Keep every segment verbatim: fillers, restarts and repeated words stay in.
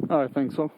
I think so.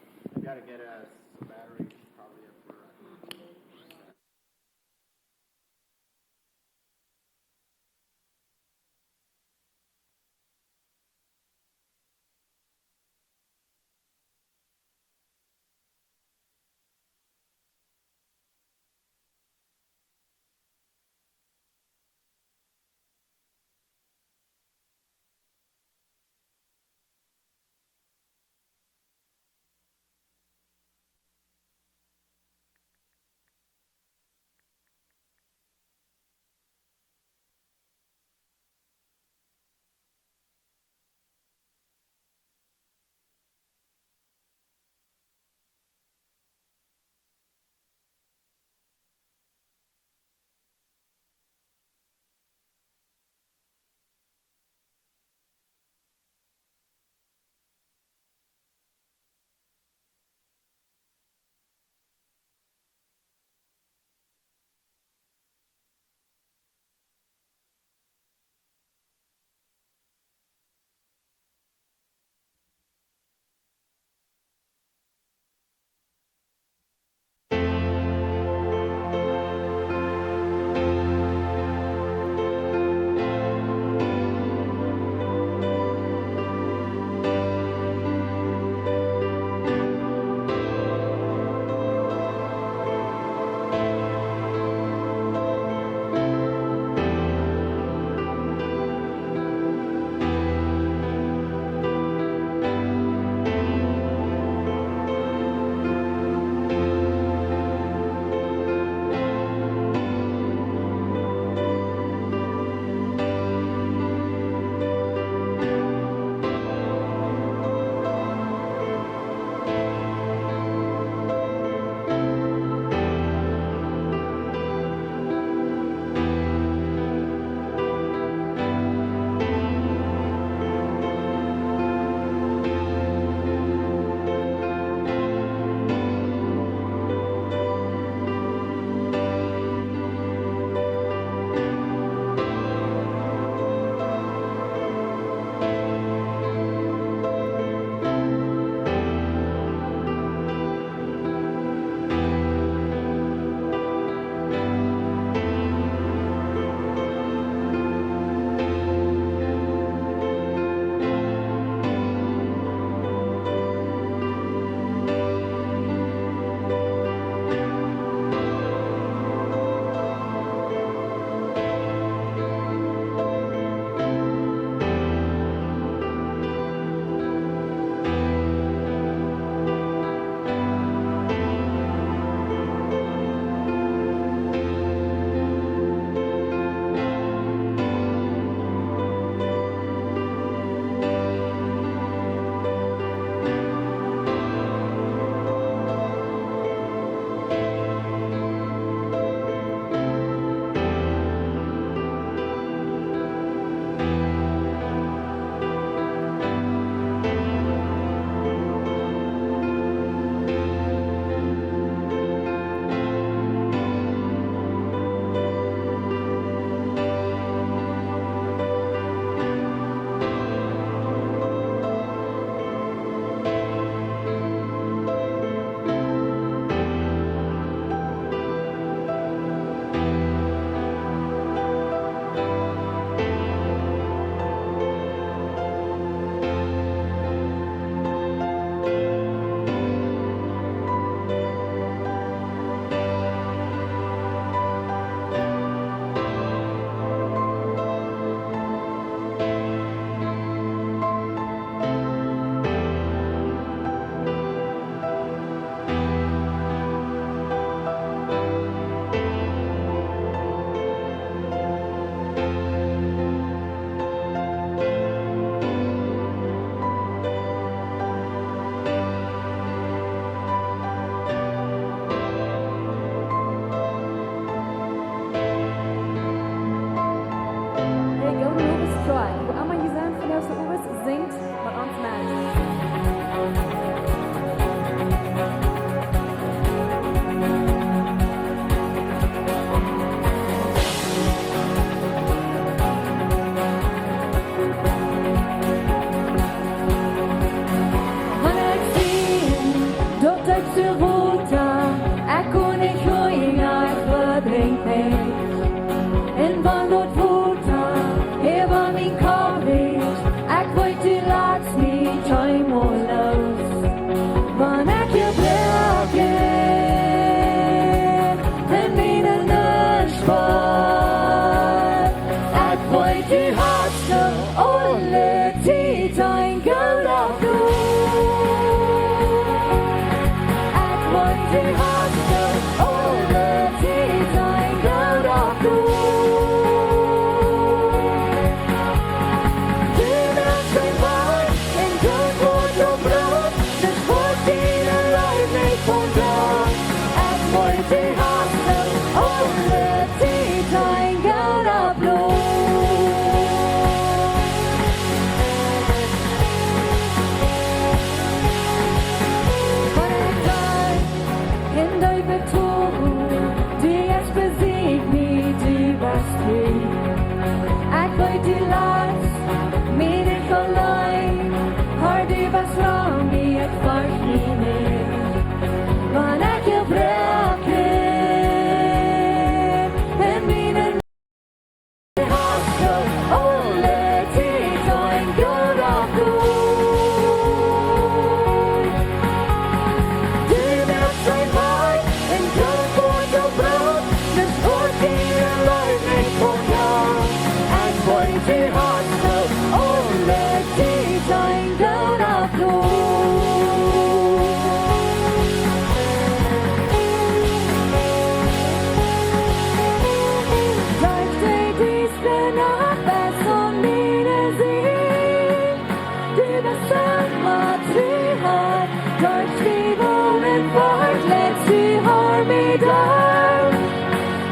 Durch die Wogen fort, lätst du, hol mie doa.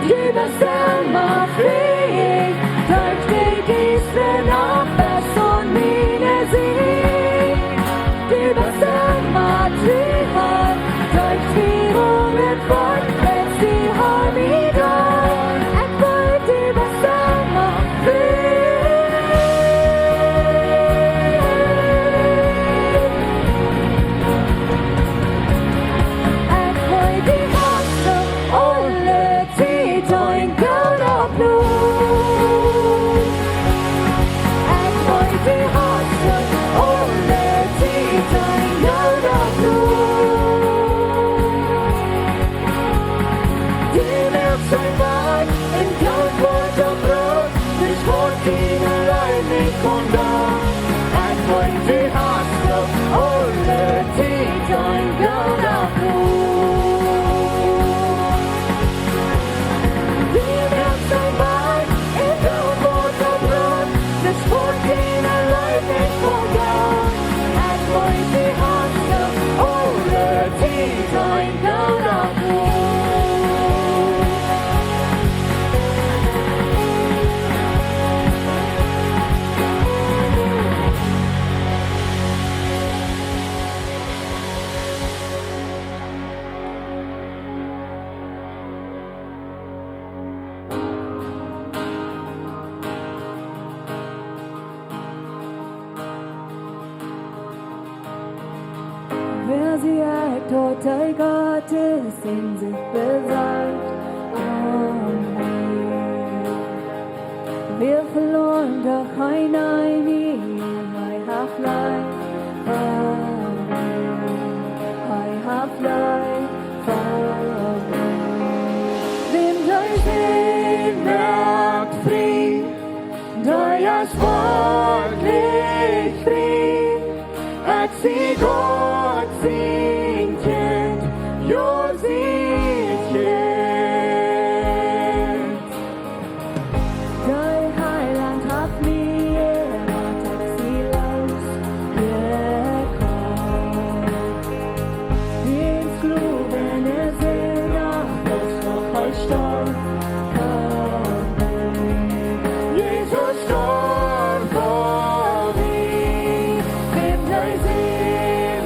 Du best emma fähig, durch die Gieße noch best du miene Sieg. Du best emma tru, durch die Wogen fort, lätst du, hol mie doa. Ekj weet, du best emma fähig. Ekj weet, du hast aule Tiet een gooda Plon. Ekj weet, du hast aule Tiet een gooda Plon. Du moakst een Wajch en Goot, wua daut Broot, nich waut diene Leew nich kaun doonen. Ekj weet, du hast aule Tiet een gooda Plon. Du moakst een Wajch en Goot, wua daut Broot, nich waut diene Leew nich kaun doonen. Ekj weet, du hast aule Tiet een gooda Plon. Wäa sajcht, daut hee Gott es, dän sent besajcht. Amen. Wäa velangt, daut hee nie, hee haft leef fa mie, hee haft leef fa mie. Wäm de Sän moakt frie, dee es werkjlich frie. Ekj sie Gott sien Kjint, jo, sien Kjint. De Heilaunt haft mie jerat, ekj sie loosjekoft. Dän Sklowen es hee noch, daut noch hee storf. Jesus storf fa mie. Wäm de Sän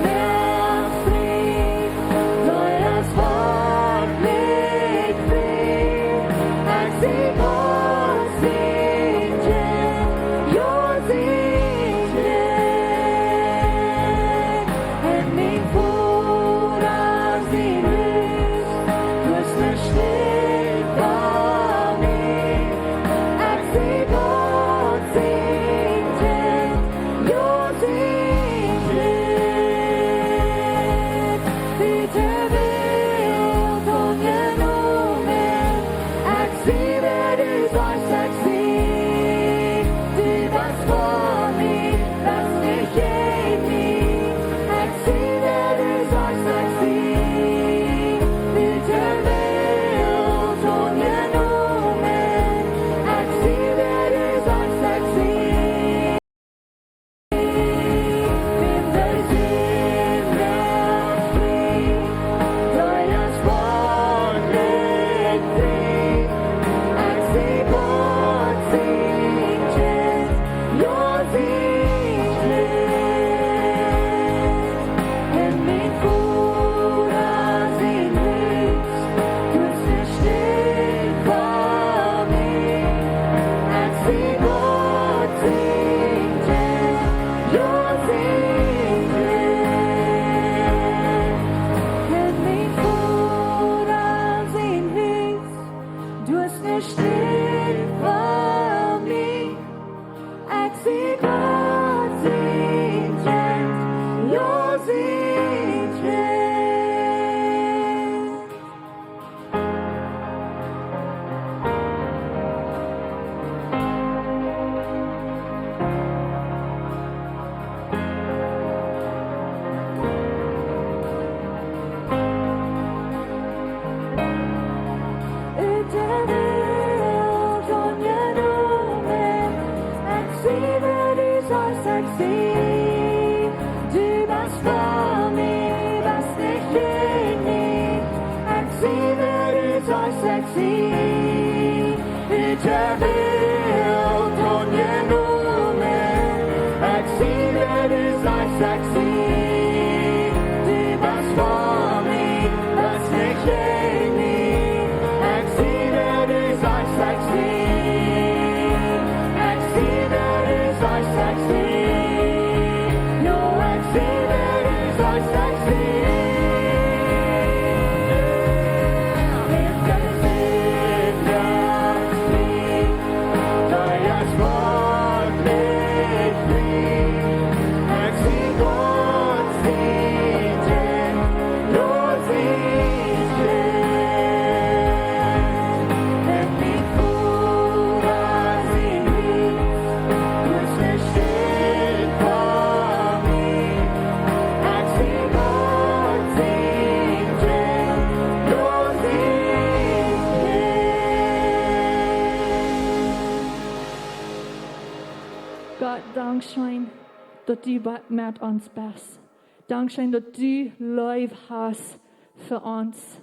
du be-, met ons best. Dankscheen daut du Leew hast fa ons.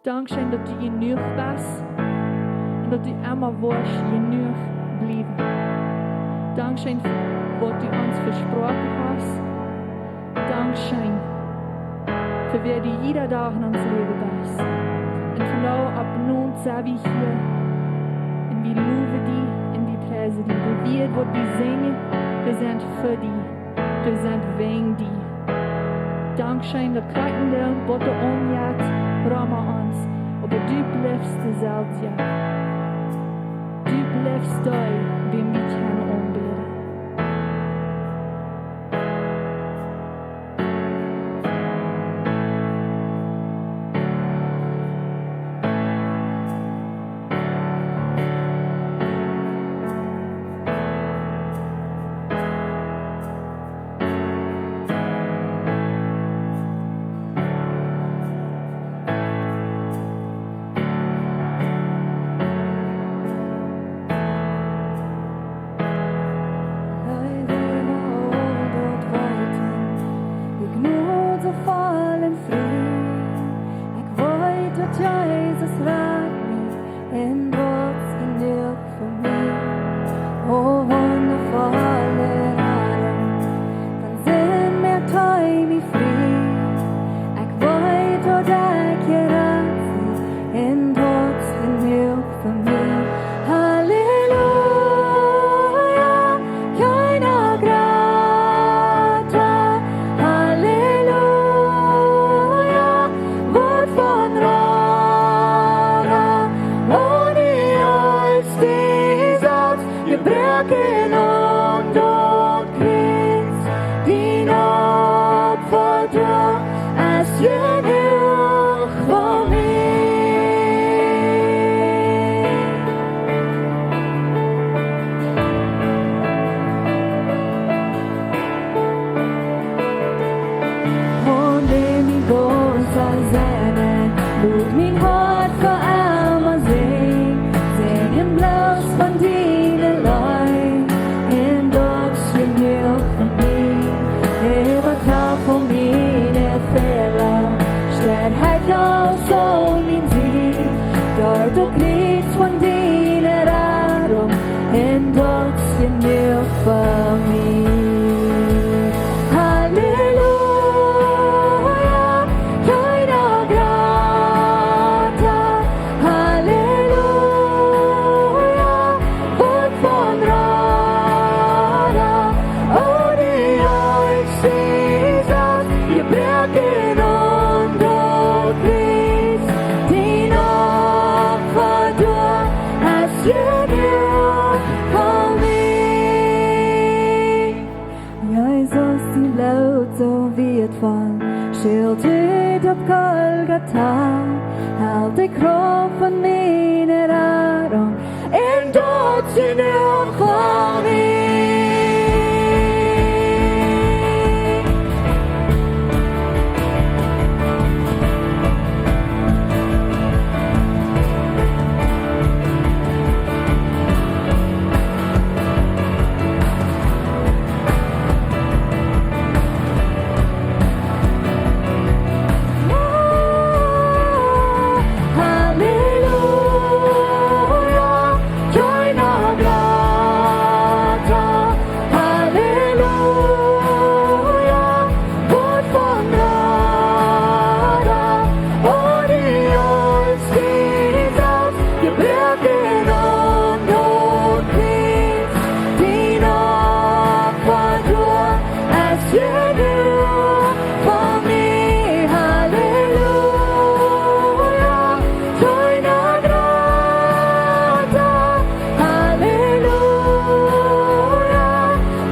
Dankscheen daut du jenuach best un daut du emma woascht jenuach bliewen. Dankscheen fa waut du ons vesproaken hast. Dankscheen fa wäa du jieda Dach en ons Läwen best. Un von nu opp nu sent wie hia. Un wie lowen die un wie priesen die. De Leeda waut wie sinjen, dee sent fa die. Dee sent wäajen die. Dankscheen daut krakjt en däm waut doa aunjeit, rom ons. Oba du blifst deselwja. Du blifst dee, wäm wie kjennen aunbäden. Leewa, daut weeten, de Jnod soo voll un frie. Ekj weet daut Jesus rat mie un daut es jenuach fa mie. O wundafolle Radunk, von Sind moakt hee mie frie. Ekj weet daut ekj jerat sie un daut es jenuach fa mie. Halleluja, kjeena jrata. Halleluja, waut von rara. Oda aus dee Sach jebroaken aun daut Kjriez, dien Opfa doa es jenuach fa mie. Von däm mien gaunza Sennen, lot mien Hoat fa emma sinjen, sinjen bloos von diene Leew, un daut es jenuach fa mie. Äwa Tafel miene Fäla, steit hee aus aul mien Sind, doa daut Kjriez von diene Radunk, un daut es jenuach fa mie. Halleluja, kjeena jrata. Halleluja, waut von rara. Oda aus dee Sach jebroaken aun daut Kjriez, dien Opfa doa es jenuach fa mie. Jesus, dien Bloot soo wieetvoll, schilt ut opp Golgata, helt de Krauft von miene Radunk, un daut es jenuach fa mie. Halleluja, kjeena jrata. Halleluja, waut von rara. Oda aus dee Sach jebroaken aun daut Kjriez, dien Opfa doa es jenuach fa mie. Halleluja, kjeena jrata. Halleluja,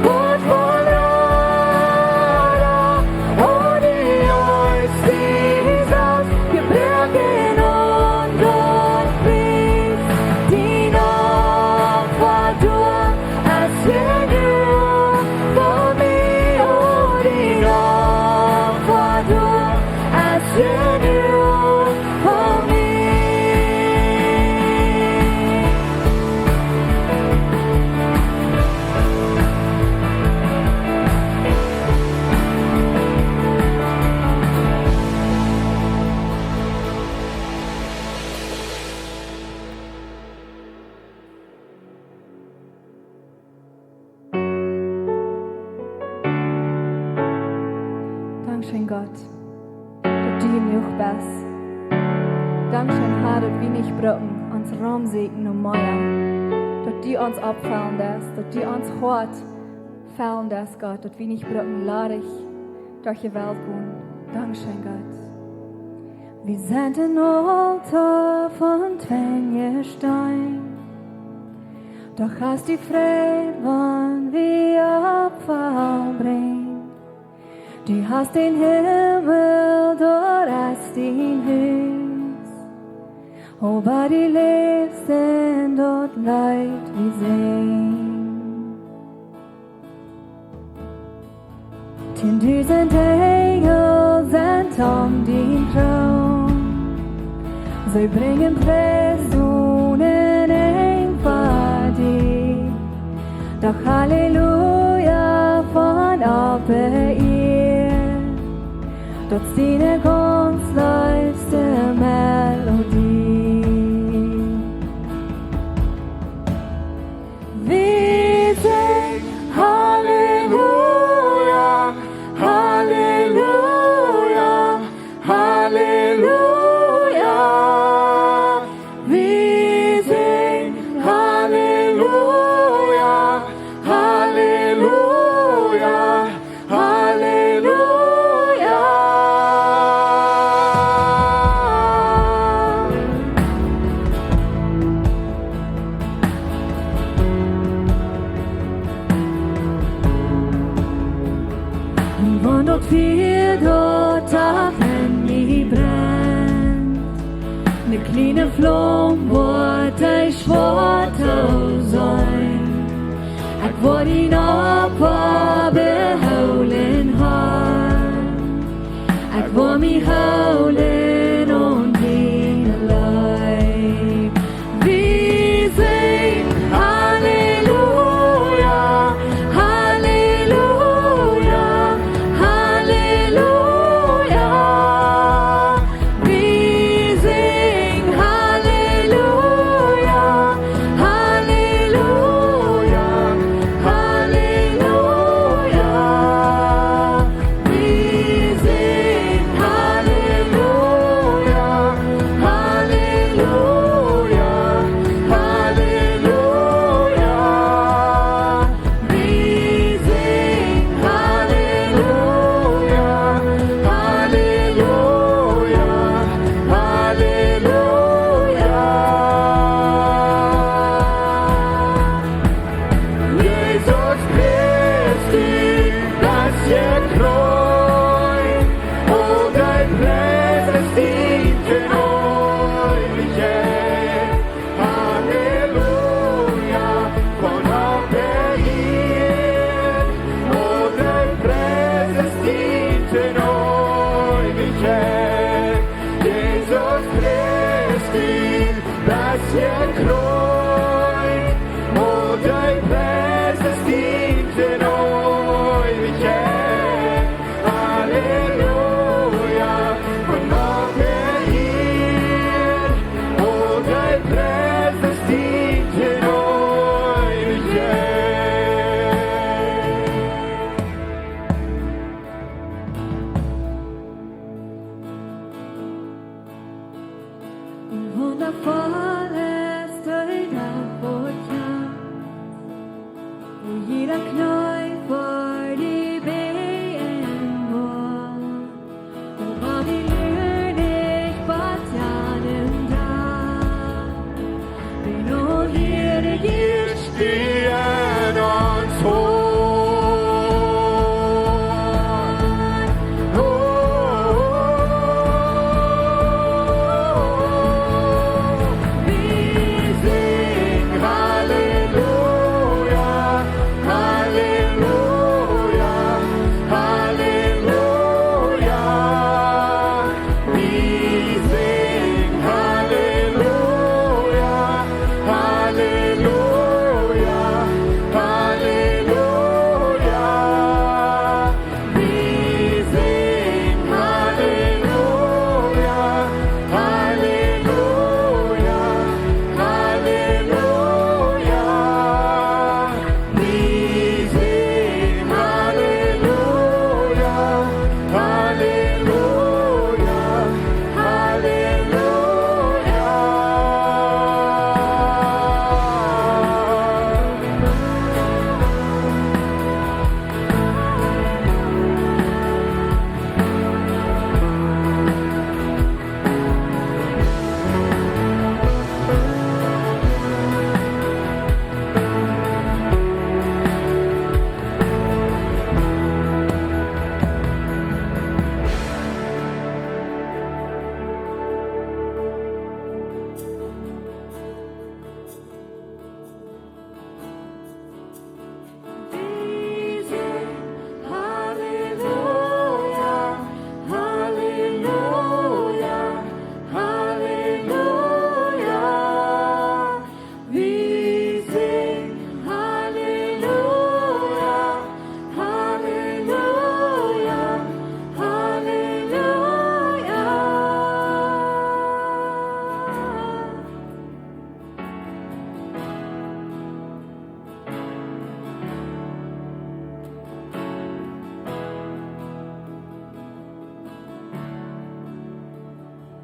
waut von rara. Oda aus dee Sach jebroaken aun daut Kjriez, dien Opfa doa es jenuach fa mie. O, dien Opfa doa es jenuach fa mie. jenuach best. Dankscheen, Herr, daut wie nich brucken ons romsieekjen no mea. Daut du ons oppfellen deist, daut du ons Hoat fellen deist, Gott, daut wie nich brucken ladich derch de Welt gonen. Dankscheen, Gott. Wie sent een Altoa von Twenjesteen, doch hast die Freid, wan wie Opfa brinjen. Du hast dän Himmel, doa es dien Hus, oba du läfst en daut Leet, wie sinjen. Tiendusend Enjel sent om dien Troon, see brinjen Pries un Enj fa die. Doch Halleluja von oppe Ieed, daut es diene gaunz leefste Melodie. Wie sinjen Halleluja, Halleluja, Halleluja. Wie sinjen Halleluja, Halleluja, Halleluja. Un wan daut Fia, daut doa en mie brennt, ne kjliene Flaum woat dee schwoa to sennen. Ekj woa dien Opfa behoolen, Herr. Ekj woa mie hoolen aun diene Leew. Wie sinjen Halleluja, Halleluja, Halleluja. Wie sinjen Halleluja, Halleluja, Halleluja. Wie sinjen Halleluja, Halleluja, Halleluja. Wie sinjen Halleluja, Halleluja, Halleluja. Jesus Christus, best jekjreuzigt, aul dee Pries es dien to Eewichkjeit. Halleluja, von oppe Ieed, aul dee Pries es dien to Eewichkjeit. Jesus Christus, best jekjreuzigt, aul dee Pries es dien to Eewichkjeit. Halleluja, von oppe Ieed, aul dee Pries es dien to Eewichkjeit. Wundafoll es dee Dach, wua kjant, wua jieda Kjnee ver die bäjen woat. Oba wie luaren nich bat janen Dach, wie nu hia de Jugend stehen ons hoch.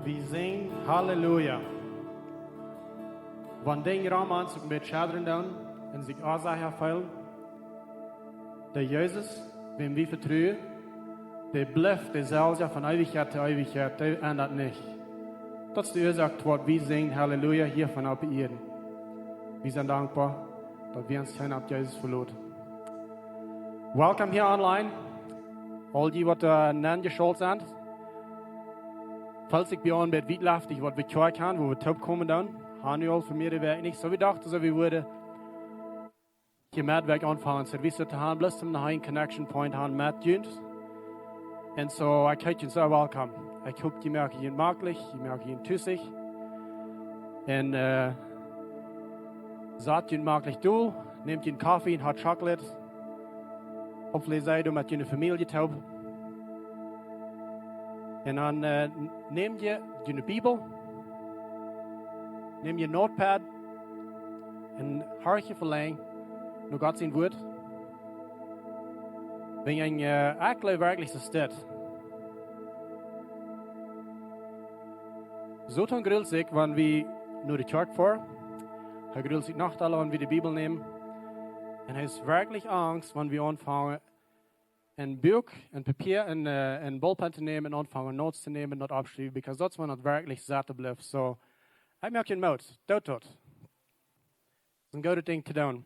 Wie singen Halleluja. Wan Dinja rom ons uk een bät schaddren doonen un sikj onsecha feelen, de Jesus, wäm wie vetruen, dee blift deeselwja von Eewichkjeit to Eewichkjeit, dee endat nich. Daut es de Uasoak, wuarom wie singen Halleluja hia von oppe Ieed. Wie sent dankboa, daut wie ons kjennen opp Jesus veloten. Welcome hia online. Aul dee, waut doa nenn jeschalt sent. Felt sikj bie ons een bät wiet leftich, waut wie kjoa kjennen, wua wie toopkomen dan. Haben wie aul fa mea Wäakj nich. Soo wie dochten, soo wie wudden hia met Wäakj aunfangen, Service to haben, bloos om noch een connection point haben met junt. Un soo, ekj heet junt soo welkom. Ekj hop, jie moaken junt jemaklich, jie moaken junt tusich. Un, eh, sat junt jemaklich dol, nämt jun Koffie, een hot chocolate. Hopefully sent jie met june Famielje toop. Un dan, eh, n-, nämt jie june Bibel, nämt jie notepad un horcht jie velenjd no Gott sien Wuat. Wan jie, eh, actually werkjlich soo steit. Soton grult sikj, wan wie no de Kjoakj foaren. Hee grult sikj noch dolla, wan wie de Bibel nämen. Un hee es werkjlich angst, wan wie aunfangen, een Buak, een Papia, een, eh, een Ballpen to nämen un aunfangen notes to nämen, notes oppschriewen, because daut es wan daut werkjlich saten blift. Soo, ekj moak junt Moot, doot daut. Daut es een goodet Dinkj to doonen.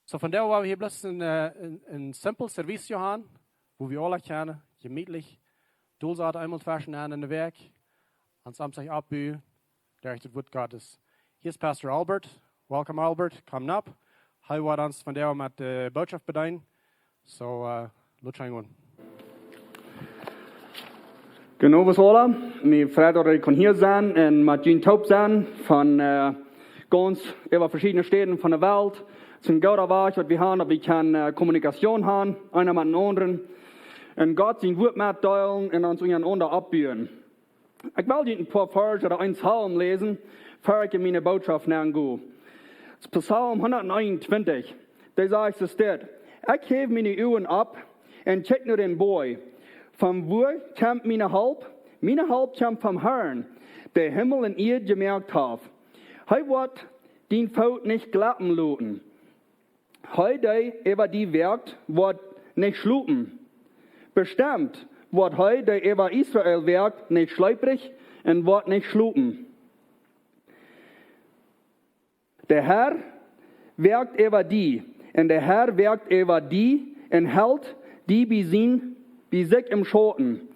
Soo, vondoag woa wie hia bloos een, eh, een, een simpel Service haben, wua wie aula kjennen, jemietlich, dol saten eemol tweschen Enj enne Wäakj, ons aum sikj oppbuen, derch daut Wuat Gottes. Hia es Pastor Albert. Welcome, Albert. Komm nopp. Hee woat ons vondoag met de Bootschoft bedeenen. Soo, eh, lot ons gonen. Goodenoabend aula. Mie freit daut ekj kaun hia sennen un met junt toop sennen von, eh, gaunz äwa veschiedne Städen von de Welt. Daut es een gooda Wajch waut wie haben, daut wie kjennen, eh, Kommunikation haben, eena met dän aundren. Un Gott sien Wuat metdeelen un ons unjarenaunda oppbuen. Ekj well junt een poa Varsch ooda een Psalm läsen, ver ekj en miene Bootschoft nenn go. Daut es Psalm hundateenuntwintich. Dee sajcht soo dit: Ekj häw miene Uagen opp un kjikj no dän Boajch. Von wua kjemt miene Help? Miene Help kjemt vom Harn, dee Himmel un Ieed jemoakt haft. Hee woat dienen Foot nich jleppen loten. Hee, dee äwa die woakt, woat nich schlopen. Bestemt woat hee, dee äwa Israel woakt, nich schleprich un woat nich schlopen. De Herr woakt äwa die, un de Herr woakt äwa die un helt die bie sien, bie sikj em Schauten.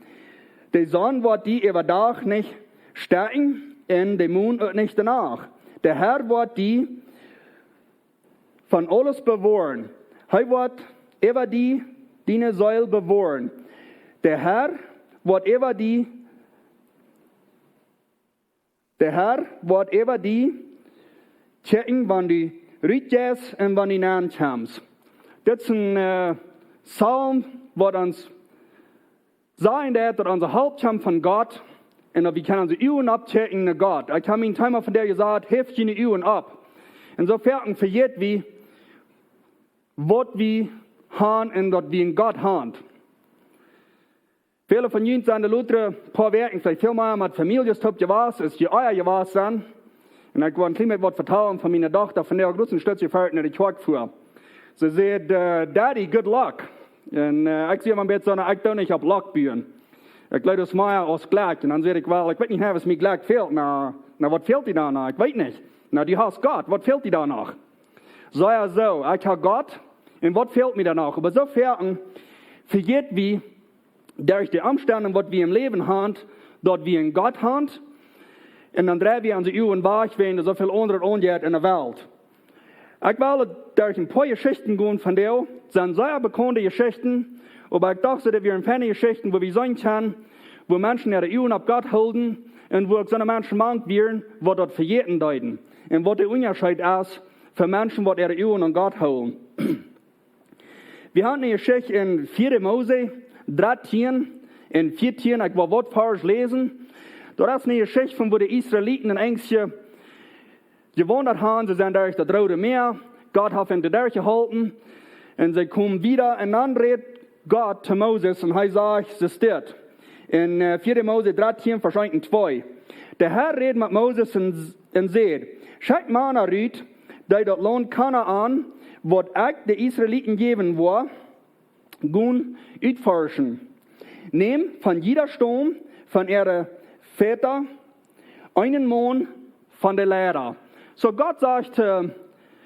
De Sonn woat die äwadach nich stekjen un de Mon uk nich de Nacht. De Herr woat die von aules bewoaren. Hee woat äwa die diene Seel bewoaren. De Herr woat äwa die, de Herr woat äwa die kjikjen, wan du rutjeist un wan du nenkjemst. Dit es een, eh, Psalm waut ons sajen deit, daut onse Help kjemt von Gott un daut wie kjennen onse Uagen oppkjikjen no Gott. Ekj hab mien Thema vondoag jesajcht: Heft june Uagen opp. Un soo foaken vejät wie, waut wie haben un daut wie een Gott haben. Väle von junt sent de latste poa Wäakjen veleicht väl mea met Famieljes toop jewast, aus jie ea jewast sent. Un ekj woa een kjlien bät waut vetalen von miene Dochta, von dee ekj jrod een Stootje ver no de Kjoakj fua. See säd, eh: "Daddy, good luck." Un, eh, ekj sie mau een bät soo, na, ekj doo nich opp luck buen. Ekj leew daut mea aus Jlekj. Un dan säd ekj: "Well, ekj weet nich, waut mie Jlekj fält." "Na, na, waut fält die dan noch?" "Ekj weet nich." "Na, du hast Gott, waut fält die dan noch?" Soo, jo, soo, ekj hab Gott, un waut fält mie dan noch? Oba soo foaken vejät wie, derch de Omstend, waut wie em Läwen haben, daut wie een Gott haben. Un dan dreien wie onse Uagen wajch, wäajen doa soo väl aundret aunjeit enne Welt. Ekj well derch een poa Jeschichten gonen vondoag. Daut sent sea bekaunde Jeschichten, oba ekj docht, daut wieren feine Jeschichten, wua wie seenen kjennen, wua Menschen äare Uagen opp Gott hilden un wua uk soone Menschen mank wieren, waut daut vejäten deeden. Un waut de Unjascheet es fa Menschen, waut äare Uagen aun Gott hilden. Wie haben eene Jeschicht en vieede Mose dartieen un vieetieen, ekj well waut Varsch läsen. Daut es eene Jeschicht von woo de Israeliten een Enjstje jewaundat haben. See sent derch daut Roode Mäa. Gott haft an doa derch jeholpen. Un see komen wieda. Un dan rät Gott to Moses un hee sajcht: "Soo steit." En äh, vieede Mose dartieen, Varsch eent un twee. De Herr räd met Moses un, un säd: Schekj Mana rut, dee daut Launt Kanaan, waut ekj de Israeliten jäwen woa, gonen utforschen. Nämt von jieda Staum von äare Väta eenen Maun von de Leida. Soo Gott sajcht to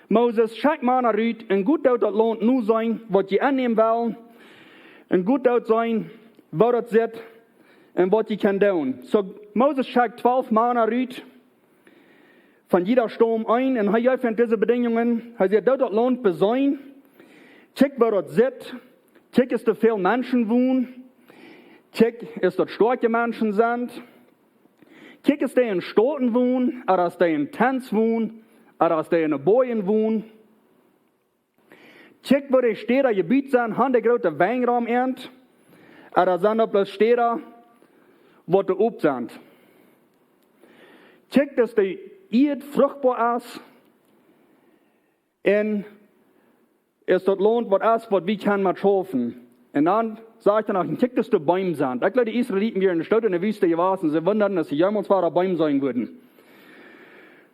Moses: Schekj Mana rut un goot doot daut Launt noseenen, waut jie aunnämen wellen, un goot doot seenen, woo daut sitt un waut jie kjennen doonen. Soo Moses schekjt twalf Mana rut, von jieda Staum een, un hee jeef an dise Bedinjungen. Hee säd: Doot daut Launt beseenen, kjikjt woo daut sitt, kjikjt aus doa väl Menschen wonen, kjikjt aus daut stoakje Menschen sent, kjikjt aus dee en Stauten wonen, ooda aus dee en Tents wonen, ooda aus dee en Boajen wonen. Kjikjt woo de Städa jebut sent, han dee groote Wenj rom an, ooda sent daut bloos Städa, waut doa op sent. Kjikjt aus de Ieed fruchtboa es, un aus daut Launt waut es, waut wie kjennen met schaufen. Un dan sajcht hee noch: Un kjikjt aus doa Beem sent. Ekj jleew, de Israeliten wieren stoakj en de Wüste jewast, see wundaden, daut see jemols wada Beem seenen wudden.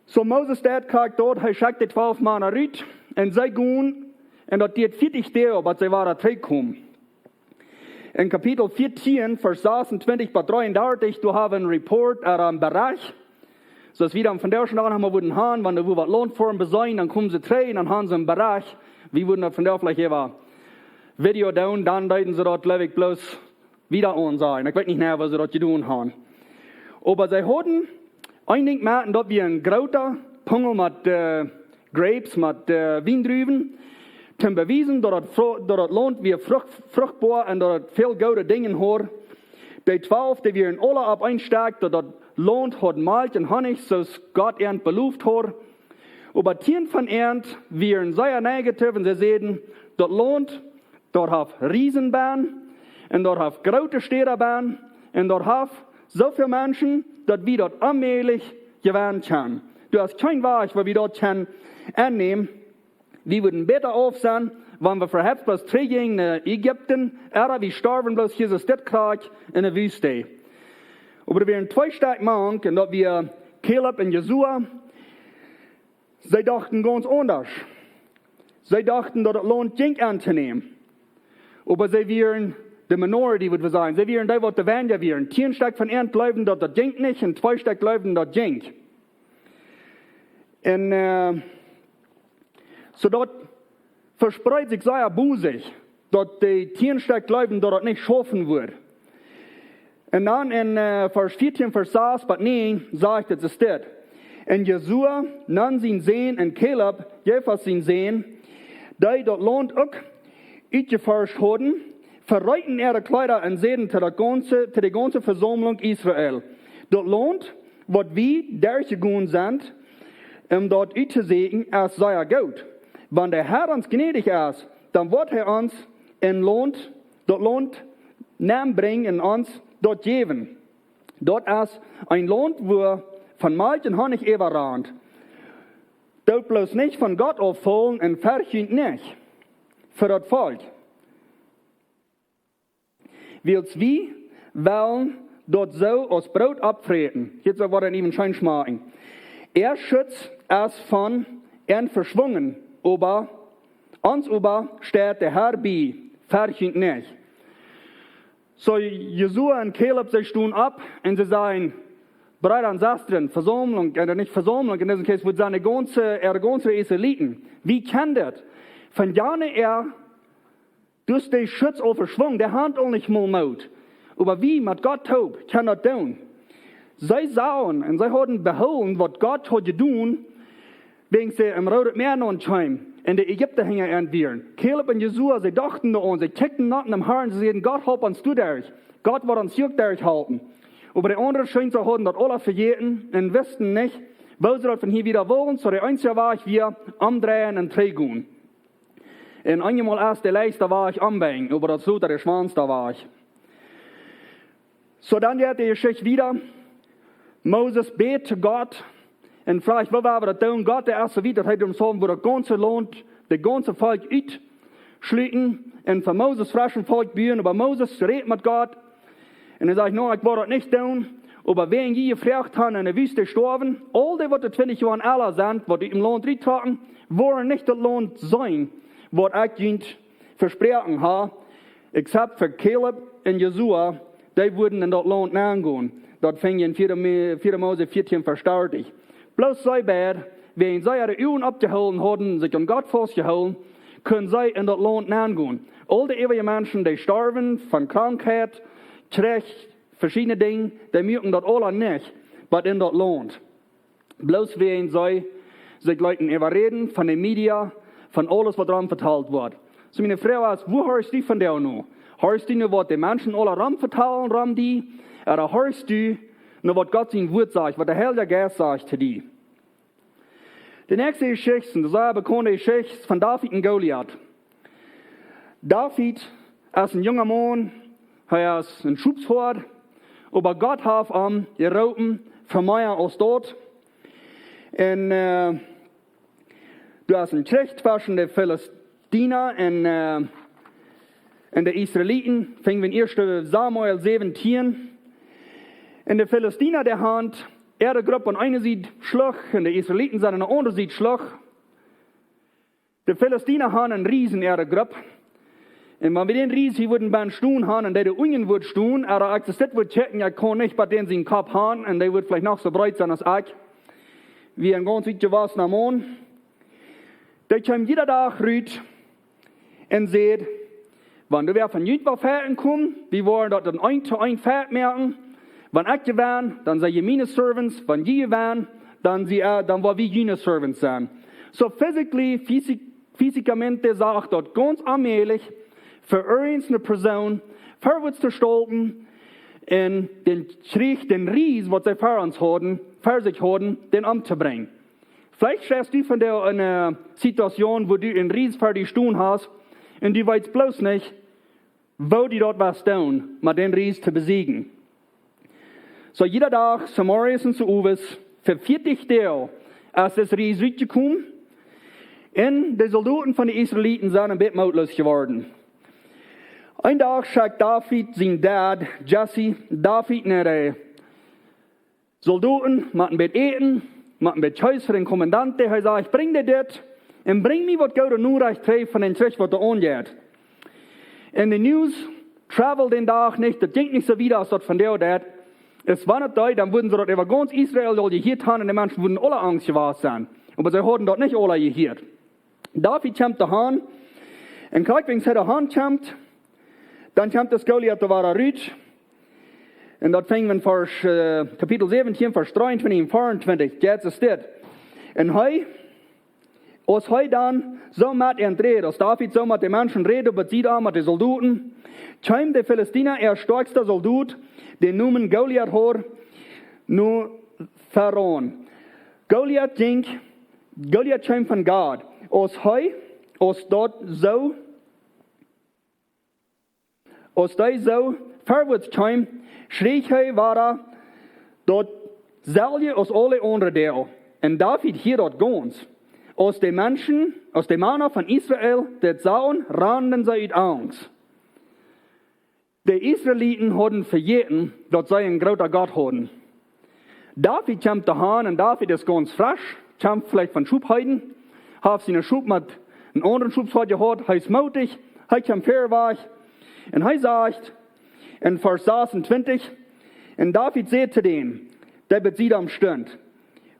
Soo Moses deit krakjt daut, hee schekjt de twalf Mana rut, un see gonen, un daut diat vieetich Doag, bat see wada trigjkomen. En Kapitel vieetieen, Varsch sasuntwintich bat dreeundartich, doa hab wie een Report, ooda een Bericht. Soo aus wie daut vondoag dän Dach noch mol wudden han, wan doa wua waut Launt foaren beseenen, dan komen see trigj un dan han see een Bericht. Wie wudden daut vondoag veleicht äwa Video doonen, dan deeden see daut, jleew ekj, bloos wieda aunsajen. Ekj weet nich mea, woo see daut jedonen han. Oba see hauden een Dinkj met, un daut wia een groota Pungel met äh, Grapes, met äh, Wiendruwen, toom bewiesen, daut daut, fru- daut daut Launt wia frucht, fruchtboa un daut daut väl goode Dinja haud. Dee twalf, dee wieren aula opp een Stekj, daut daut Launt haud Malkj un Honnich, soo aus Gott an beloft haud. Oba tieen von an wieren sea negativ un see säden: Daut Launt, daut haft Riesen bennen, un daut haft groote Städa bennen, un daut haft soo väl Menschen, daut wie daut onmäajlich jewennen kjennen. Doa es kjeen Wajch, woo wie daut kjennen aunnämen. Wie wudden bäta auf sennen, wan wie veleicht bloos trigjjinjen no Ägipten, ooda wie storwen bloos hia soo stell krakjt en de Wüste. Oba doa wieren twee Stekj mank, un daut wia Kaleb un Josua. See dochten gaunz aundasch. See dochten, daut daut Launt jinkj auntonämen. Oba see wieren de minority, wudd wie sajen. See wieren dee, waut de weinja wieren. Tieen Stekj von an jleewden, daut daut jinkj nich, un twee Stekj jleewden, daut jinkj. Un äh, soo daut vespreet sikj sea bosich, daut dee tieen Stekj jleewden, daut daut nich schaufen wudd. Un dan en äh, Varsch vieetieen, Varsch sas bat näajen sajcht et soo dit: Un Josua, Nun sien Sän, un Kaleb, Jefune sien Sän, dee daut Launt uk utjeforscht hauden, verreeten äare Kjleeda un säden to daut gaunze, to de gaunze Vesaumlunk Israel: Daut Launt, waut wie derchjegonen sent, om daut uttosäkjen, es sea goot. Wan de Herr ons jnädich es, dan woat hee ons en Launt, daut Launt nenbrinjen un ons daut jäwen. Daut es een Launt, wua von Malkj un Honnich äwarant. Doot bloos nich von Gott auffaulen un ferjcht junt nich fa daut Volkj, wiels wie wellen daut soo aus Broot oppfräten. Hia soo woat et ewen scheen schmakjen. Äa Schutz es von an veschwungen, oba ons oba steit de Herr bie, ferjcht junt nich. Soo Josua un Kaleb, see stonen opp un see sajen: Breeda un Sestren, Vesaumlunk, äh, nich Vesaumlunk, en disen Case wudd sennen de gaunze, äare gaunze Israeliten. Wie kjennen daut. Von jane äa, daut es de Schutz aul veschwungen, dee han aul nich mol Moot. Oba wie met Gott toop kjennen daut doonen. See sagen, un see hauden behoolen, waut Gott haud jedonen, wäajen see em Rooden Mäa nenn kjeemen un de Ägipta hinjaraun wieren. Kaleb un Josua, see dochten doaraun, see kjikjten no däm Herrn, see säden: Gott, halp ons doaderch. Gott woat ons uk doaderch halpen. Oba de aundre, schient see, hauden daut aula vejäten un wisten nich, woo see daut von hia wieda wullen, soo de eensje Wajch wia, omdreien un trigjgonen. Un eenjemol es de leichsta Wajch omdreien, oba daut es lota de schwoaste Wajch. Soo dan jeit de Jeschicht wieda. Moses bät to Gott un fruacht: Woo woa wie daut doonen? Gott, dee es soo wiet, daut hee däm Saum wudd daut gaunze Launt, daut gaunze Volkj utschluten un fa Moses fresch een Volkj buen. Oba Moses rät met Gott Un hee sajcht: "No, ekj woa daut nich doonen, oba wäa jie jefroacht han en de Wüste stoawen, aul dee waut twintich Joa oolt sent, waut ut däm Launt ruttrocken, woaren nich daut Launt seenen, waut ekj junt vesproaken ha, except fa Kaleb un Josua, dee wudden en daut Launt nengonen." Daut finj jie en 4 Me-, 4 Mose 14, Varsch 30. Bloos see beid, wäajen see äare Uagen oppjehoolen hauden, sikj aun Gott faustjehoolen, kunnen see en daut Launt nengonen. Aul de äwaje Menschen, dee storwen von Krankheit, Kjrich, veschiedne Dinja, dee muaken daut aula nich, waut en daut Launt. Bloos wäajen see sikj leeten äwaräden von de Media, von aules waut rom vetalt woat. Soo, miene Froag es: Wua horchst du vondoag no? Horchst du no waut de Menschen aula rom vetalen rom die? Ooda horchst du no waut Gott sien Wuat sajcht, waut de Heilje Jeist sajcht to die? De näakjste Jeschicht, de sea bekaunde Jeschicht von David un Goliat. David es een junga Maun, hee es een Schophoad, oba Gott haft am jeroopen fa mea aus daut. Un, äh, doa es een Kjrich tweschen de Filistina un, äh, un de Israeliten, finj wie en 1. Samuel 17. Un de Filistina, dee han äare Grupp aun eene Sied schlucht, un de Israeliten sent aun de aundre Sied schlucht. De Filistina han een Ries en äare Grupp. Un wan wie dän Ries hia wudden bie stonen han un dee doa unjen wudd stonen, ooda ekj daut wudd checken, ekj kaun nich bie dän sien Kopp han, un dee wudd veleicht noch soo breet sennen aus ekj. Wie een gaunz utjewossna Maun. Dee kjeem jieda Dach rut un säd: "Wan doa wäa von junt well fighten komen, wie woaren daut dan eent to eent Fight moaken. Wan ekj jewenn, dan sie jie miene Servants. Wan jie jewennen, dan sie, äh, dan woa wie june Servants sennen." Soo physically, physi-, físikamente sach daut gaunz onmäajlich fa irjent eene Persoon verwoats to stolpen un dän Kjrich, dän Ries, waut see ver ons hauden, ver sikj hauden, dän omtobrinjen. Veleicht steist du vondoag en eene Situation, wua du een Ries ver die stonen hast un du weetst bloos nich, woo du daut woascht doonen, om dän Ries to besieejen. Soo, jieda Dach, zemorjes un zeowes, fa vieetich Doag, es dis Ries rutjekomen, un de Soldoten von de Israeliten sent een bät mootloos jeworden. Een Dach schekjt David sien Dad, Jesse, David no de Soldoten, met een bät Äten, met een bät Kjees fa dän Kommandant, dee hee sajcht: "Brinj die dit un brinj mie waut goode Norecht trigj von dän Kjrich, waut doa aunjeit." Un de News traveled dän Dach nich, daut jinkj nich soo wiet aus daut vondoag deit. Es wan et deed, dan wudden see daut äwa gaunz Israel aul jehieet han un de Menschen wudden aula Angst jewast sennen. Oba see hauden daut nich aula jehieet. David kjemt doa han. Un krakjt wan hee doa han kjemt, dan kjemt dis Goliat doa wada rut. Un daut finj wie en Varsch, äh, Kapitel 17, Varsch 23 un 24. Doa sajcht et dit: "Un hee, aus hee dan soo met an räd, aus David soo met de Menschen räd, opp de Sied aun met de Soldoten, kjeem de Filistina äa stoakjsta Soldot, dän Nomen Goliat haud, no ver an. Goliat jinkj, Goliat kjeem von Gad. Aus hee, aus daut soo, aus dee soo verwoats kjeem, schrieech hee wada daut selwje aus aule aundre Doag. Un David hieed daut gaunz. Aus de Menschen, aus de Mana von Israel dit sagen, randen see ut Angst." De Israeliten hauden vejäten, daut see een groota Gott hauden. David kjemt doa han un David es gaunz fresch, kjemt veleicht von Schophoaden, haft siene Schop met een aundren Schophoad jehaut, hee es mootich, hee kjemt ver wajch. Un hee sajcht en Varsch 26: "Un David säd to dän, dee bie Sied stunt: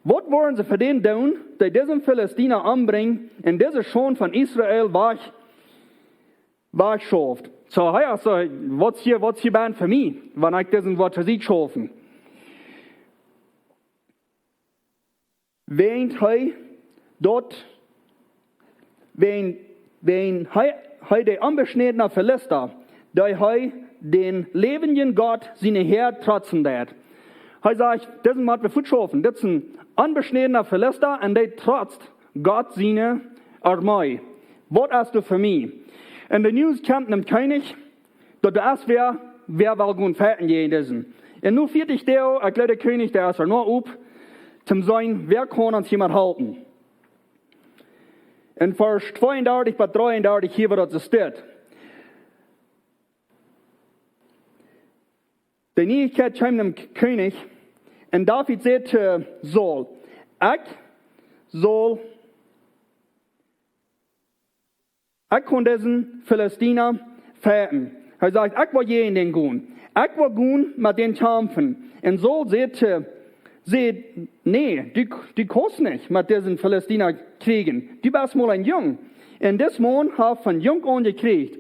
Waut woaren see fa dän doonen, dee disen Filistina ombrinjt un dise Schaund von Israel wajch wajchschauft?" Soo, hee es soo: "Waut es hia, waut es hia bie fa mie, wan ekj disen woa to Sied schaufen?" Wan hee daut, wan, wan hee, hee de onbeschnädna Filista, dee hee dän läwendjen Gott siene Häa trotzen deed. Hee sajcht: "Disen motten wie fuat schaufen. Dit es een onbeschnädna Filista un dee trotzt Gott siene Armee. Waut es daut fa mie?" Un de News kjemt nom Kjennich, daut doa es wäa, wäa well gonen fighten jäajen disen. Un no vieetich Doag, ekj jleew, de Kjennich, dee es doa noch opp, toom seenen, wäa kaun ons hia halpen. En Varsch 32 bat 33 hia woat daut soo steit. De Nieichkjeit kjeem däm K-, Kjennich, un David säd to Saul: "Ekj, Saul, ekj kaun disen Filistina fajchten." Hee sajcht: "Ekj woa jäajen dän gonen. Ekj woa gonen met dän kjamfen." Un Saul säd to, säd: "Nä, du, du kaust nich met disen Filistina kjrieejen. Du best mau een Jung. Un dis Maun haft von jung aun jekjrieejen."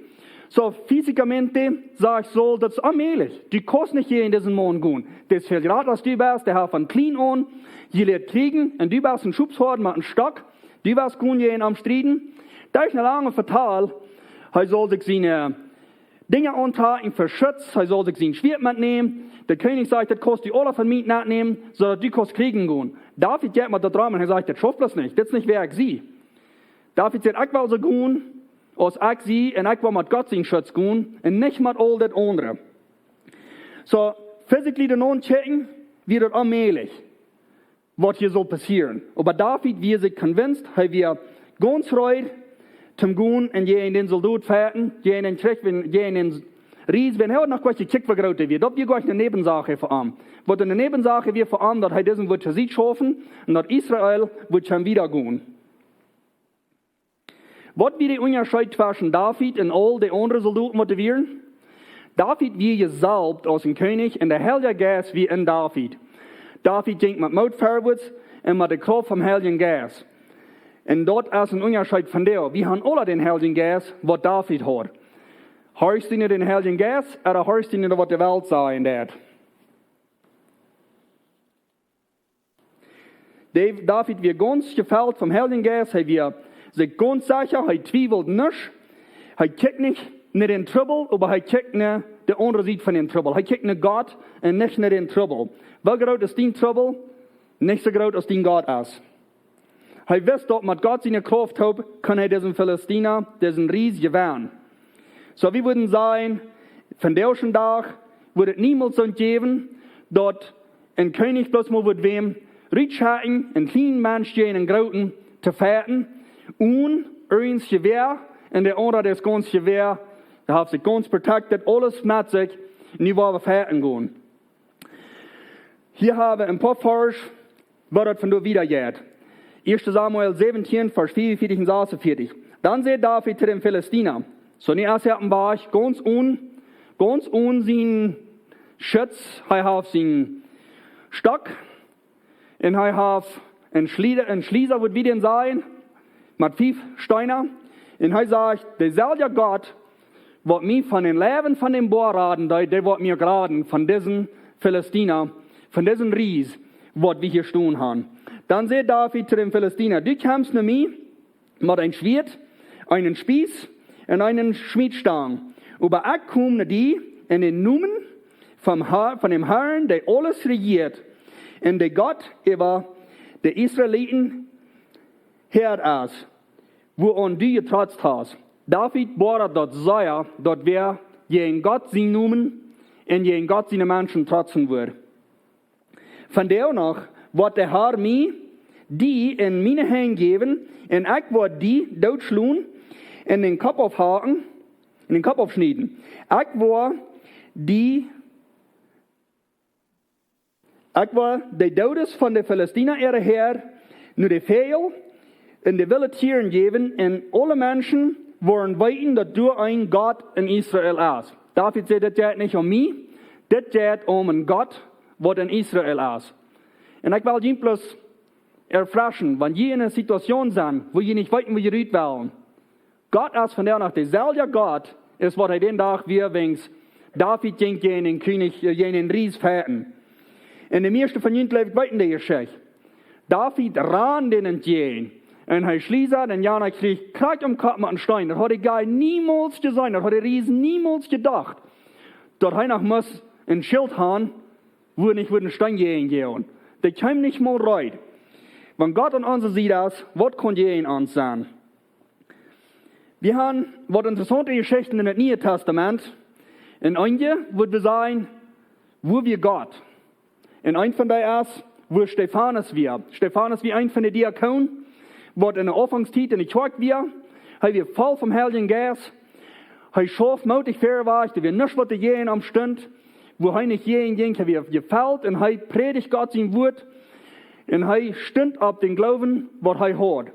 Soo, físikamente, sajcht Saul, daut es onmäajlich. Du kaust nich jäajen disen Maun gonen. Dee es väl jrata aus du best, dee haft von kjlien aun jelieet kjrieejen, un du best een Schopshoad met een Stock. Du woascht gonen jäajen am strieden. Daut es een langet Vetal. Hee saul sikj siene, äh, Dinja auntrakjen fa Schutz. Hee saul sikj sien Schwieet metnämen. De Kjennich sajcht: "Daut kaust du aula von mie metnämen, soo daut du kaust kjrieejen gonen." David jeit met daut rom un hee sajcht: "Daut schauft bloos nich. Dit es nich wäa ekj sie." David sajcht: "Ekj well soo gonen aus ekj sie, un ekj well met Gott sien Schutz gonen un nich met aul daut aundre." Soo, physically doano kjikjen, wia daut onmäajlich, waut hia saul passieren. Oba David wia sikj convinced, hee wia gaunz reed, toom gonen un jäajen dän Soldot fajchten, jäajen dän Kjrich, wan, jäajen dän Ries, wan hee haud noch goanich jekjikjt, woo groot hee wia. Daut wia goanich eene Näwensach fa am. Waut eene Näwensach wia fa am, daut hee disen wudd to Sied schaufen un daut Israel wudd kjennen wieda gonen. Waut wia de Unjascheet tweschen David un aul de aundre Soldoten, waut doa wieren? David wia jesalft aus een Kjennich un de Heilja Jeist wia en David. David jinkj met Moot verwoats un met de Krauft vom Heiljen Jeist. Un daut es een Unjascheet von dee. Wie haben aula dän Heiljen Jeist, waut David haud. Horchst du no dän Heiljen Jeist, ooda horchst du no waut de Welt sajen deit? De-, David wia gaunz jefelt vom Heiljen Jeist, hee wia sikj gaunz secha, hee twiewelt nich. Hee kjikjt nich no dän Trubbel, oba hee kjikjt no de aundre Sied von dän Trubbel. Hee kjikjt no Gott un nich no dän Trubbel. Woo groot es dien Trubbel? Nich soo groot aus dien Gott es. Hee wist daut met Gott siene Krauft toop kunn hee disen Filistina, disen Ries jewennen. Soo, wie wudden sajen, vondoag dän Dach wudd et niemols soo jäwen, daut een Kjennich bloos mol wudd wäm rutschekjen, een kjlienen Mensch jäajen een grooten to fajchten, onen irjent Jewäa, un de aundra, dee es gaunz Jewäa, dee haft sikj gaunz protected, aules met sikj, nu woa wie fajchten gonen. Hia hab wie een poa Varsch, woo daut vondoag wieda jeit. Ieeschte Samuel säwentieen, Varsch vea un veatich un sas un veatich. Dan säd David to dän Filistina, soo nu es hee oppem Wajch, gaunz onen, gaunz onen sien Schutz, hee haft sienen Stock, un hee haft een Schlieda, een Schlieda, waut wie dän sajen, met fief Steena. Un hee sajcht: "Deselwja Gott, waut mie von dän Leiwen von dän Boa raden deed, dee woat mie raden von disen Filistina, von disen Ries, waut wie hia stonen haben." Dan säd David to dän Filistina: "Du kjemst no mie met een Schwieet, eenen Spiees un eenen Schmiedstang. Oba ekj kom no die en dän Nomen vom Har-, von däm Harn, dee aules rejieet, un dee Gott äwa de Israeliten Häad es, wuaraun du jetrotzt hast." David boadat daut sea, daut wäa jäajen Gott sienen Nomen un jäajen Gott siene Menschen trotzen wudd. "Vondoag noch woat de Har mie die en miene Henj jäwen, un ekj woa die dootschlonen un dän Kopp aufhacken, un dän Kopp aufschnieden. Ekj woa die, ekj woa de Doodes von de Filistina äare Häad no de Väajel un de wille Tieren jäwen, un aule Menschen woaren weeten, daut doa een Gott en Israel es." David sajcht: "Dit jeit nich om mie, dit jeit om een Gott, waut en Israel es." Un ekj well junt bloos erfreschen, wan jie en eene Situation sent, wua jie nich weeten, wua jie rut wellen. Gott es vondoag noch deselwja Gott, es waut hee dän Dach wia, wan David jinkj jäajen dän Kjennich, äh, jäajen dän Ries fajchten. Un de mieeschte von junt, jleew ekj, weeten de Jeschicht. David rand dän entjäajen. Un hee schliesad un jana kjrieech krakjt aum Kopp met een Steen. Daut haud de guy niemols jeseenen. Daut haud de Ries niemols jedocht, daut hee noch must een Schilt haben, wua nich wudd een Steen jäajen gonen. Dee kjeem nich mol reed. Wan Gott aun onse Sied es, waut kaun jäajen ons sennen? Wie haben waut interessaunte Jeschichten en daut Niee Tastament. Un eenje wudd wie sajen, wua wia Gott? Un eent von dee es, wua Stefanus wia. Stefanus wia eent von de Diakonen, waut en de Aunfangstiet en de Kjoakj wia. Hee wia voll vom Heiljen Jeist. Hee schauft mootich väawajch, doa wia nuscht, waut doajäajen am stunt. wua hee nich jäajen jinkj, hee wia jefelt un hee prädicht Gott sien Wuat un hee stunt opp dän Gloowen, waut hee haud.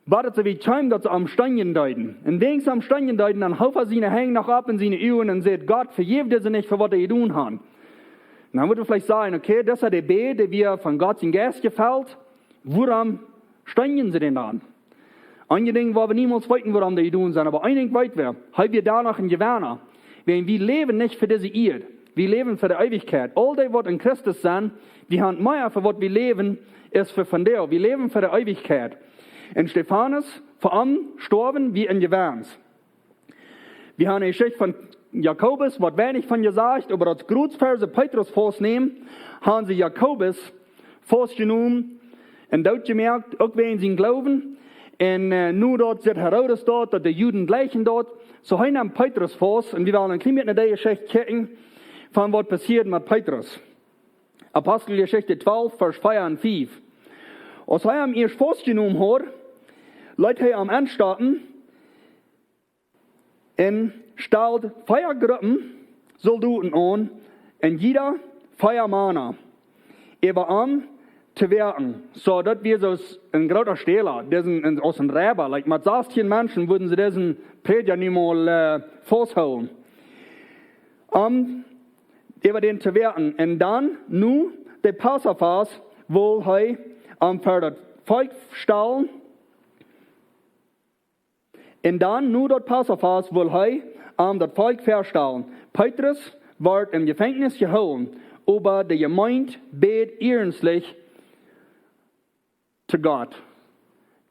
Bat daut see wiet kjeemen, daut see am steenjen deeden. Un wäajen see am steenjen deeden, dan hoof hee siene Henj noch opp un siene Uagen un säd: "Gott, vejeff dise nich fa waut dee jedonen haben." Un dan wudd wie veleicht sajen: "Okay, daut es de Bäd, dee wia von Gott sien Jeist jefelt. Wuarom steenjen see dän dan?" Eenje Dinja woa wie niemols weeten, wuarom dee jedonen sent, oba een Dinkj weet wie: hee wia doano een Jewenna. Wiels wie läwen nich fa dise Ieed, wie läwen fa de Eewichkjeit. Aul dee, waut en Christus sent, wie haben mea fa waut wie läwen, es fa vondoag. Wie läwen fa de Eewichkjeit. Un Stefanus, fa am stoawen wia een Jewenna. Wie haben de Jeschicht von Jakobus, waut weinich von jesajcht, oba daut Gruts ver see Petrus faustnämen, haben see Jakobus faustjenomen un dootjemoakt, uk wäajen sienen Gloowen. Un, äh, nu daut sitt Herodes doa, daut de Juden jlikjen doa. Soo hee neem Petrus faust, un wie wellen een kjlien bät no dee Jeschicht kjikjen, von waut passieed met Petrus. Aposteljeschicht twalf, Varsch vea un fief. Aus hee am ieescht faustjenomen haud, leet hee am enstoppen, un stald vea Gruppen Soldoten aun, un jieda vea Mana, äwa am to woaken. Soo daut wia soo aus een groota Stäla, disen, een, aus een Reiba, like, met sastieen Menschen wudden see disen Prädja nu mol, äh, fausthoolen. Am äwa dän to woaken. Un dan, nu, de Passafast, wull hee am ver daut Volkj stalen, un dan, nu daut Passafast, wull hee am daut Volkj väastalen. Petrus wort em Jefenkjnis jehoolen, oba de Jemeent bäd iernstlich to Gott.